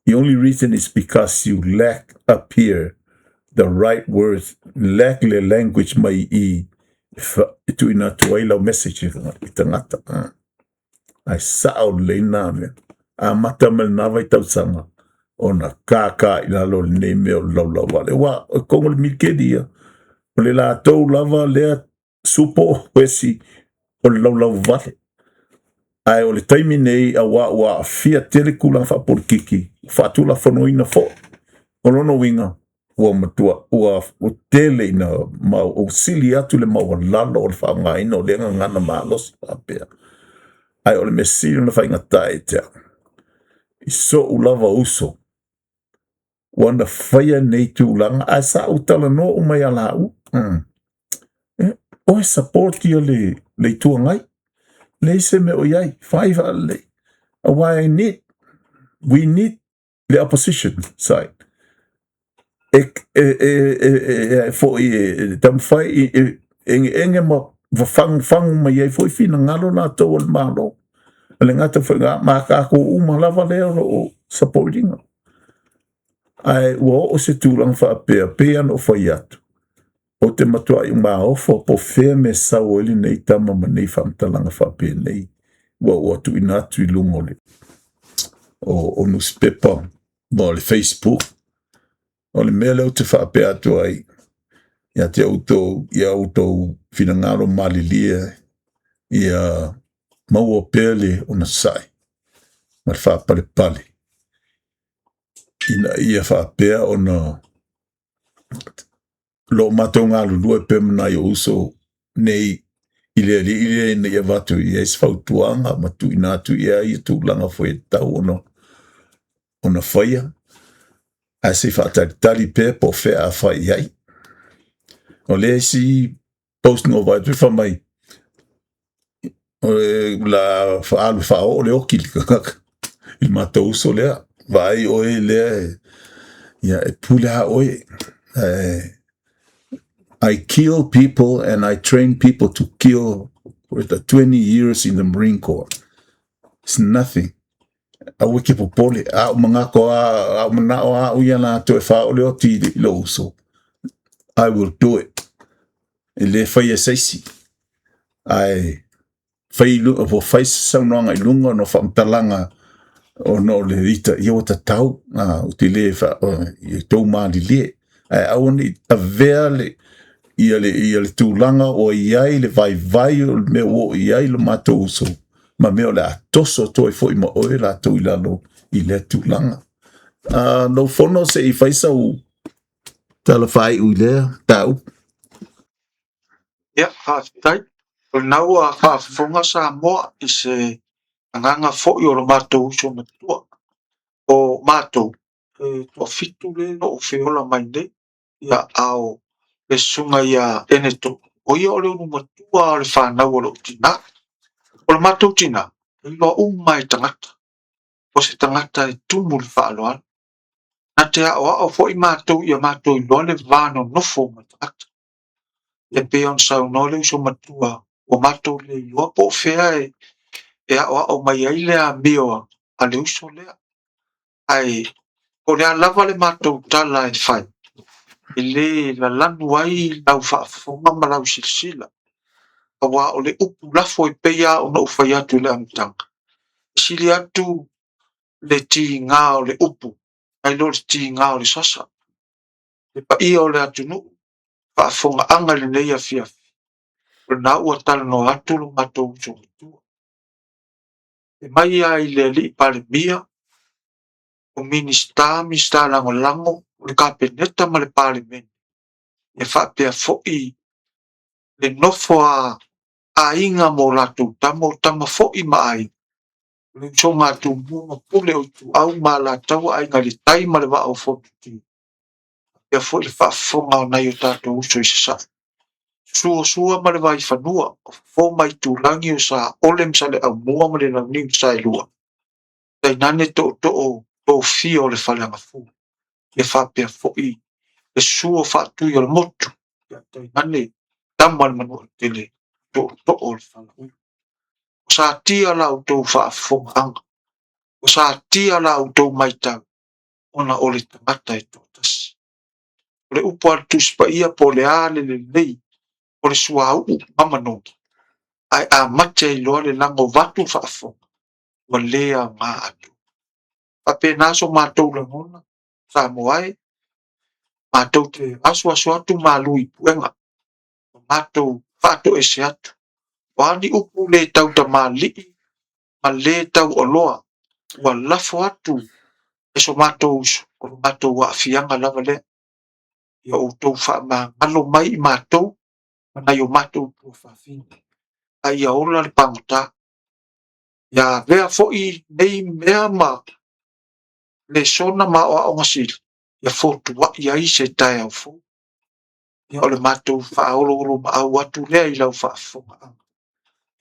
the only reason is because you lack up here the right words, lack le language mai i e tuuina atu ai lau message i tagata." Ae sao lelei na mea. Amata mai lena vaitausaga ona kākā i lalo lenei mea o le laulauvale. Aua o totonu o le militeli ia, o le latou lava lea supo esi o le laulauvale. Ae o le taimi nei auā ua aafia tele tulaga faapolitiki, ua faatulafonoina foi. O lona uiga, ua matua ua tele ina mau sili atu le maualalo o le faaaogaina o lea gagana malosi faapea. Ae o le mea sili ona faigata ia te au, i so'u lava uso, ua na faia nei tulaga, ae sa ou talanoa uma ia laua. Oe support ia le Itu Agai, leai se mea o i ai, fai faalelei. Aua we need le opposition side. E foi e taumafai e egeege ma fafagufagu mai ai foi finagalo latou o le Malo. O le gata foi ma tatou uma lava lea o lo o support ina. Ae ua oo se tulaga faapea, pei ona ou fai atu, ou te matuai maofa po o fea mea sau ai lenei tama ma nei faamatalaga faapenei ua tuuina atu i luga o le o nusipepa ma o le Facebook. O le mea lea ou te faapea atu ai ia te outou, ia outou finagalo malilie ia maua pea le onosai ma le faapalepale ina ia faapea ona lo matou galulue pea ma nai ou uso nei i le alii lea ina ia avatu i ai se fautuaga ma tuuina atu i ai ia tulaga foi e tatau ona faia, ae se i faatalitali pea po o fea a fai i ai. O le isi post na ou vaai atu fai mai, o le la faaalu faaoo le oki i le tagata i le matou uso lea. Vaai oe lea, ia e pule a oe. I kill people and I train people to kill for the 20 years in the Marine Corps. It's nothing. Aua ke popole, a o mangako a o manao a o ia latou e faaoo le oti i lou uso. I will do it. E le fai e se isi. Ae fai ua fai se saunoaga i luga ona o faamatalaga ona o le ita, ia ua tatau ou te le ia tou malilie. Ae aua ne i avea le ia le ia le tulaga ua i ai le vaivai o le mea ua oo i ai lo matou uso ma mea o le a toso atu ai foi ma oe latou i lalo i lea tulaga. Lou fono se i fai sau tala faaiu i lea mataupu. Ia, faafetai. O lena ua faafofoga Samoa i se agaga foi o lo matou uso matua. O matou, e toafitu lea o lo o feola mai nei, ia, a o le susuga ia Eneto, o ia o le ulu matua o le fanau o lou tinā. O le matou tinā, e iloa uma e tagata, o se tagata e tumu i le faaaloalo. Na te aoao foi matou ia matou iloa le va nonofo ma tagata. E pei ona saunoa le uso matua, ua matou le iloa po o fea e aoao mai ai le amio a le uso lea. Ae po o le a lava le matou tala e fai, e le lalanu ai lau faafofoga ma lau silasila. Aua o le upu lafo e pei lava ona ou fai atu i le amataga, e sili atu le tiga o le upu. Nai lo le tiga o le sasa. Le paia o le atunuu, faafofogaaga i lenei afiafi, o lena ua talanoa atu lo matou uso matua. E mai lava i le alii Palemia, o Minisita, Minisita Lagolago, o le Kapeneta ma le Palemene, e faapea foi le nofo a aiga ma o latou tama, o tama foi ma aiga, le usoga a Tumua ma Pule, o Ituau ma Alataua, Aiga i le Tai ma le Vaa o Fonoti, faapea foi le faafofoga a nai o tatou uso i Sasae. Susu Sua ma le Vaifanua, o Fofo ma Aitulagi, o Saole ma Saleaaumua ma le Launiu na Saelua, tainane tootoo tofia o le Faleagafulu. Ia faapea foi le susu o Faatui o le Motu, tainane Tama a le Manuatele, tootoo o le Falaula. Ua satia la outou faafofogaaga, ua satia la outou matau ona o le tagata e toatasi. O le upu a le Tusi Paia, po o le a le lelei o le suauu ma manogi, ae a mate ai loa le lago vaeatu le faafofoga, ua le aoga atoa. E faapena so matou lagona, Samoa e, matou te asuasu atu malu i puega ma matou faatoese atu. O a ni upu le tautamalii ma le taualoa ua lafo atu e so matou uso, o lo matou aafiaga lava lea. Ia outou faamagalo mai i matou ma nai o matou tuafafine, a ia ola le pagota. Ia avea foi nei mea ma lesona ma aoaoga sili ia fotuai ai se taeao fou. Ia o le matou faaoloolomaau atu lea i lau faafofogaaga.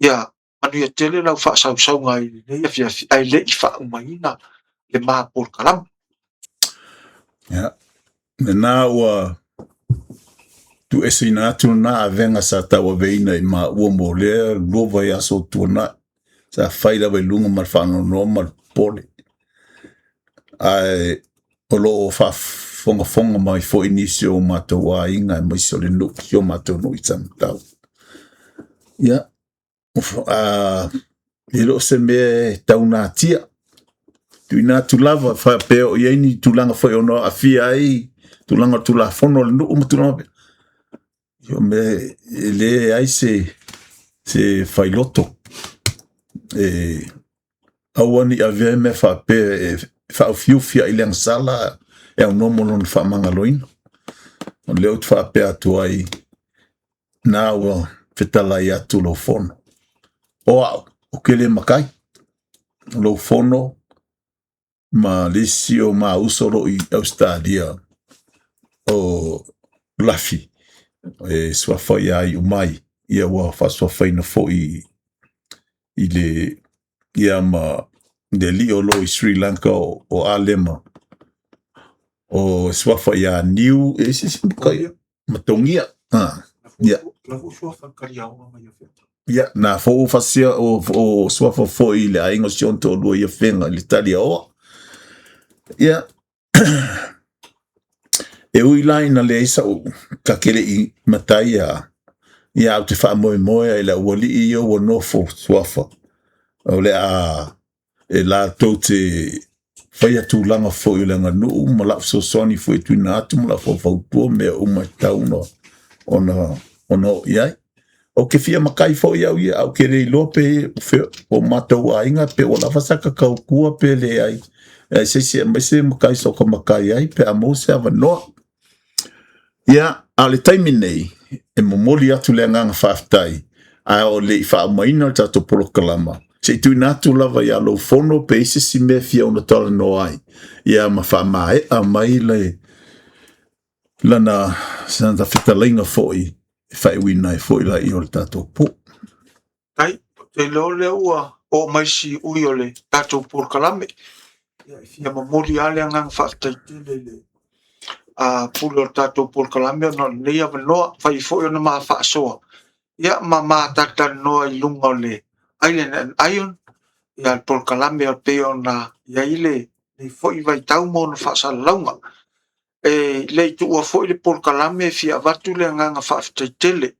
Ia manuia tele lau faasausauga i lenei afiafi ae le i faaumaina le ma polokalame. Ia, lena ua tuueseina atu lena avega sa tauaveina i maua mo lea 2 vaiaso o tuanai. Sa fai lava i luga ma le faanoanoa ma le popole. Ae o lo o faafogafoga mai foi nisi o matou aiga aemaise o le nuu, si o matou nuu i Samatau. Ia, e le o se mea e taunatia. Tuuina atu lava faapea o i ai ni tulaga foi ono aafia ai tulaga o Tulafono a le nuu ma tulaga faapea. O mea e leai se failoto. E aua ne i avea mea faapea e faaufiufi ai le agasala e aunoa ma lona faamagaloina. O lea ou te faapea atu ai, na ua fetalai atu lou fono. O au, ou te le matai. O lou fono ma le isi o ma uso o lo o i Ausetalia, o Lafi, e suafa ia Iumai, ia ua faasuafaina foi i le ia ma le alii o lo o i Sri Lanka o Alema, o suafa ia Niu, e isi isi matai ma Togia. Ah, ia. Ia, na foi ua fasia o suafa foi i le aiga o si ona toalua i Afega i le Taliaoa. Ia, e ui la ina leai sa'u ta te le i matai a ia ae ou te faamoemoe lava i le aualii ia ua nofo suafa o le a e latou te faia tulaga foi o le aganuu ma lau fesoasoani foi e tuuina atu ma lau faufautua ma mea uma e tatau ona ona oo i ai. Ou te fia matai foi au ia, ae ou te le iloa pe o matou aiga pe ua lava sata tautua pe leai. Ae se isi e aumai se matai soka matai ai pe a maua se avanoa. Ia, a o le taimi nei, e momoli atu le agaga faafetai, a o le i faaumaina le tatou polokalama, se i tuuina atu lava ia lou fono pe i ai se isi mea e fia ono talanoa ai, ia ma faamaea mai le lana fetalaiga foi e faaiuina ai foi laia o le tatou po. Tai, ou te iloa o lea ua oo mai le siui o le tatou polokalame. Ia, e fia momoli lava le agaga faafetai tele i le pule o le tatou polokalame ona o lenei avanoa, mafai foi ona ma faasoa ia ma ma talatalanoa i luga o le Island and Iron, ia le polokalame e pei ona i ai lenei foi vaitau ma ona faasalalauga. E le i tuua foi le polokalame e fia avatu le agaga faafetai tele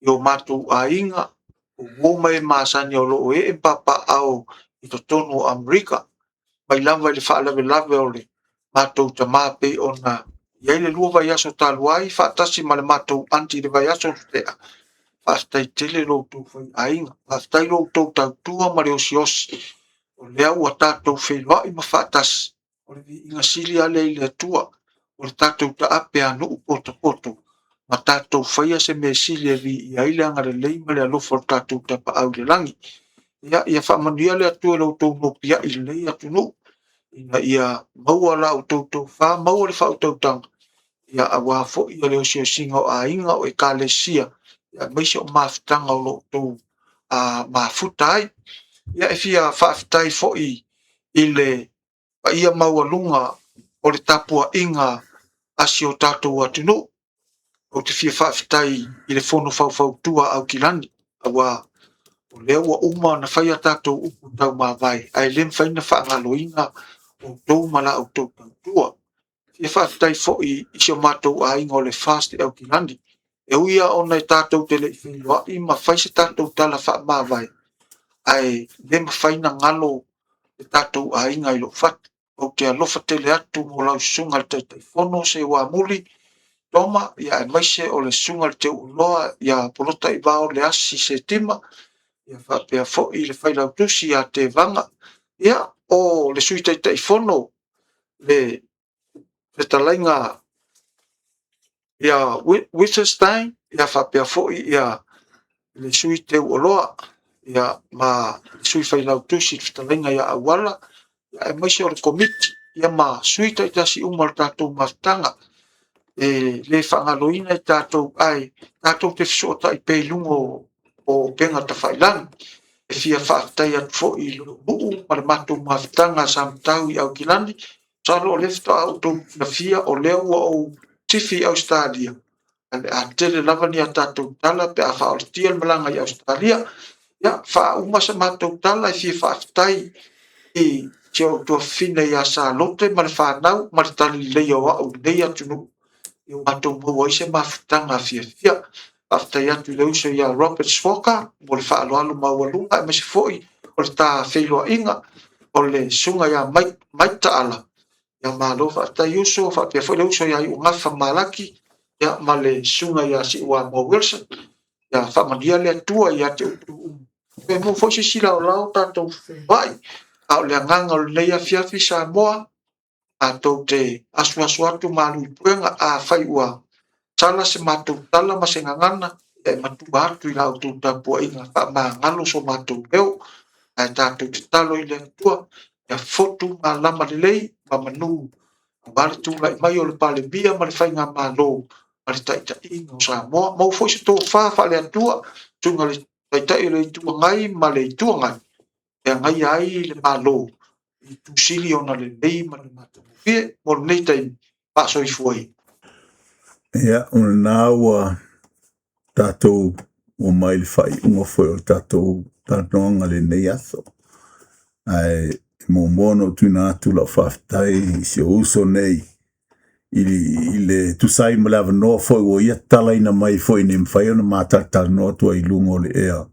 i o matou aiga, o uo ma e masani o lo o ee ma papaaao i totonu o Amerika, mai lava i le faalavelave o le matou tama pei ona i ai le 2 vaiaso talu ai faatasi ma le matou aunty i le vaiaso ua tea. Faafetai tele lo outou faiaiga, faafetai lo outou tautua ma le osiosi, o lea ua tatou feiloai ma faatasi. O le viiga sili lava lea i le Atua, o le tatou taape a nuu potopoto ma tatou faia se mea sili e viia ai le agalelei ma le alofa o le tatou Tapaau i le lagi. Ia faamanuia le Atua i lo outou nopiai i lenei atunuu, ina ia maua la outou tofa, maua le faautautaga, aua foi le osiosiga o aiga, o ekalesia, aemaise o mafutaga o lo o outou mafuta ai. E fia faafetai foi i le paia maualuga o le tapuaiga a si o tatou atunuu. Ou te fia faafetai i le Fono Faufautua a Aukilani, aua o lea ua uma ona fai a tatou upu taumavae, ae le mafai ona faagaloina outou ma la outou tautua. E fia faafetai foi i si o matou aiga o le FAST i Aukilani. E ui lava ona tatou te le i feiloai ma fai se tatou tala faamavae, ae le mafai ona galo le tatou aiga i lou fatu. Ou te alofa tele atu mo lau susuga i le Taitaifono Seuamuli Toma, aemaise o le susuga i le Teuoloa ia Polotaivao Leasi Setima, faapea foi le Failautusi ia Tevaga, o le Sui Taitaifono le fetalaiga ia Witzelstein, faapea foi le Sui Teuoloa ma le Sui Failautusi le fetalaiga ia Auala, aemaise o le Komiti ma sui taitasi uma o le tatou mafutaga. E le faagaloina i tatou, ae tatou te fesootai pea i luga o upega tafailagi. E fia faafetai atu foi i lou nuu ma le matou mafutaga sa matau i Aukilani. Masalo o lea faatoa outou silafia o lea ua ou tifi i Ausetalia, ae o le a tele lava ni a tatou tala pe a faaolatia le malaga i Ausetalia. Ia, faauma se matou tala, e fia faafetai i si ou tuafafine ia Salote ma le fanau ma le talalelei o au i lenei atunuu ua matou maua ai se mafutaga fiafia. Faafetai atu i le uso ia Robert Swacker mo le faaaloalo maualuga, aemaise foi o le ta feiloaiga o le susuga ia Mike Taala. Ia malo faafetai uso, faapea foi le uso ia Iugafa Malaki ma le susuga ia Siuamoa Wilson. Ia faamanuia le Atua ia te outou uma. Toe maua foi se isi laolao tatou feiloai. A o le agaga o lenei afiafi Samoa, tatou te asuasu atu malu i puega, afai ua sala se matou tala ma se gagana, e matua atu i la outou tapuaiga, faamagalo so matou leo. Ae tatou tatalo i le Atua ia fotu malama lelei ma manu aua le tulai mai o le Palemia ma le faigamalo ma le taitaiga o Samoa. Maua foi se tofa faale-Atua, susuga i le Taitai o le Itu Agai ma le Itu Agai e agaia ai le Malo i itu sili ona lelei ma le matagofie. Mo lenei taimi, faasoifua ia. Ia, o lena ua tatou oo mai i le faaiuga foi o le tatou talanoaga i lenei aso. Ae muamua ona ou tuuina atu lau faafetai i si ou uso nei i le tusa ai ma le avanoa foi ua ia tatalaina mai foi ina ia mafai ona matalatalanoa atu ai i luga o le ea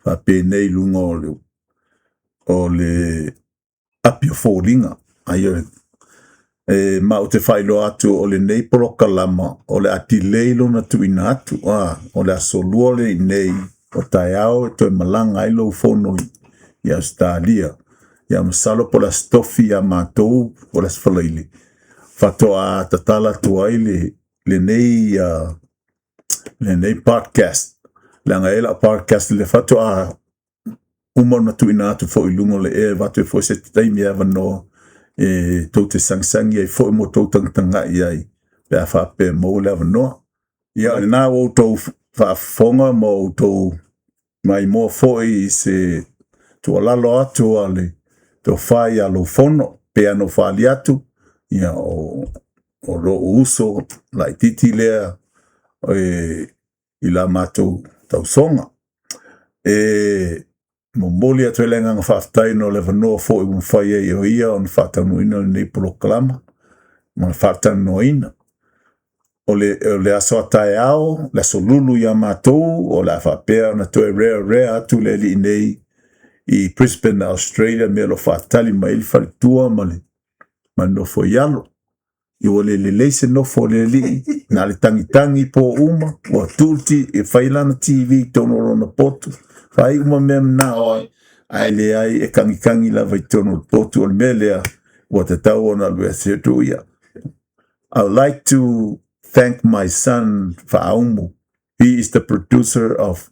faapenei i luga o le api o foliga. Ai e, ma ou te faailoa atu o lenei polokalama o le a delay lona tuuina atu, o le aso 2 le nei o taeao e toe malaga ai lou fono i Ausetalia. Ia masalo po o le aso Tofi ia matou po o le aso Faraile faatoa tatala atu ai lenei podcast, leaga e lau podcast le faatoa uma ona tuuina atu foi i luga o le ea, e avatu ai foi se taimi e avanoa e tou te sagisagi ai foi ma outou tagatagai ai pe a faapea e maua le avanoa. Ia, o lena ua outou faafofoga ma outou maimoa foi i se tuualalo atu a le tofa ia Lofono, pei ona ou faali atu, ia o lou uso laitiiti lea i la matou tausoga. E momoli atu ai le agaga faafetai ona o le avanoa foi ua mafai ai e ia ona faataunuuina lenei polokalama ma le faatalanoaina. O le aso a taeao, le aso Lulu ia matou, o le a faapea ona toe rearea atu le alii nei i Brisbane, Australia, mea o lo o faatali mai ai le faletua ma le nofo i alo. I ua le lelei se nofo a le alii, na o le tagitagi i po uma, ua tuu le e fai lana TV i totonu o lona potu, fai uma mea manao ai, ae leai e tagitagi lava i totonu o le potu. O le mea lea ua tatau ona alu ese atu ia. I would like to thank my son Faaumu. He is the producer of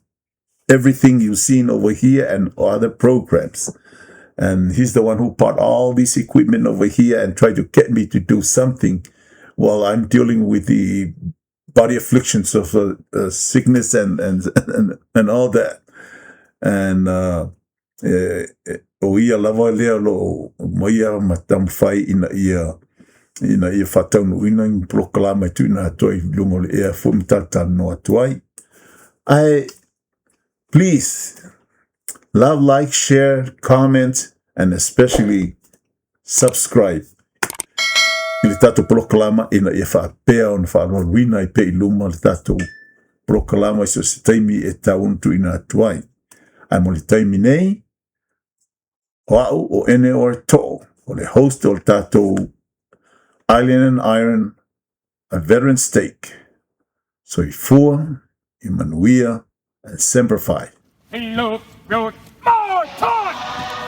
everything you've seen over here and other programs. And he's the one who bought all this equipment over here and tried to get me to do something while I'm dealing with the body afflictions of sickness and all that. And o ia lava lea o lo o aumaia ma taumafai ina ia faataunuuina ni polokalama e tuuina atu ai i luga o le ea foi ma talatalanoa atu ai. Ae please love, like, share, comment, and especially subscribe i le tatou polokalama ina ia faapea ona faalualuina ai pea i luma le tatou polokalama i so o se taimi e tatau ona tuuina atu ai. Ae mo le taimi nei, o au o NAR Too, o le host o le tatou Island and Iron, a Veteran's Take. Soifua, ia manuia, and Semper Fi. Look, look, more time!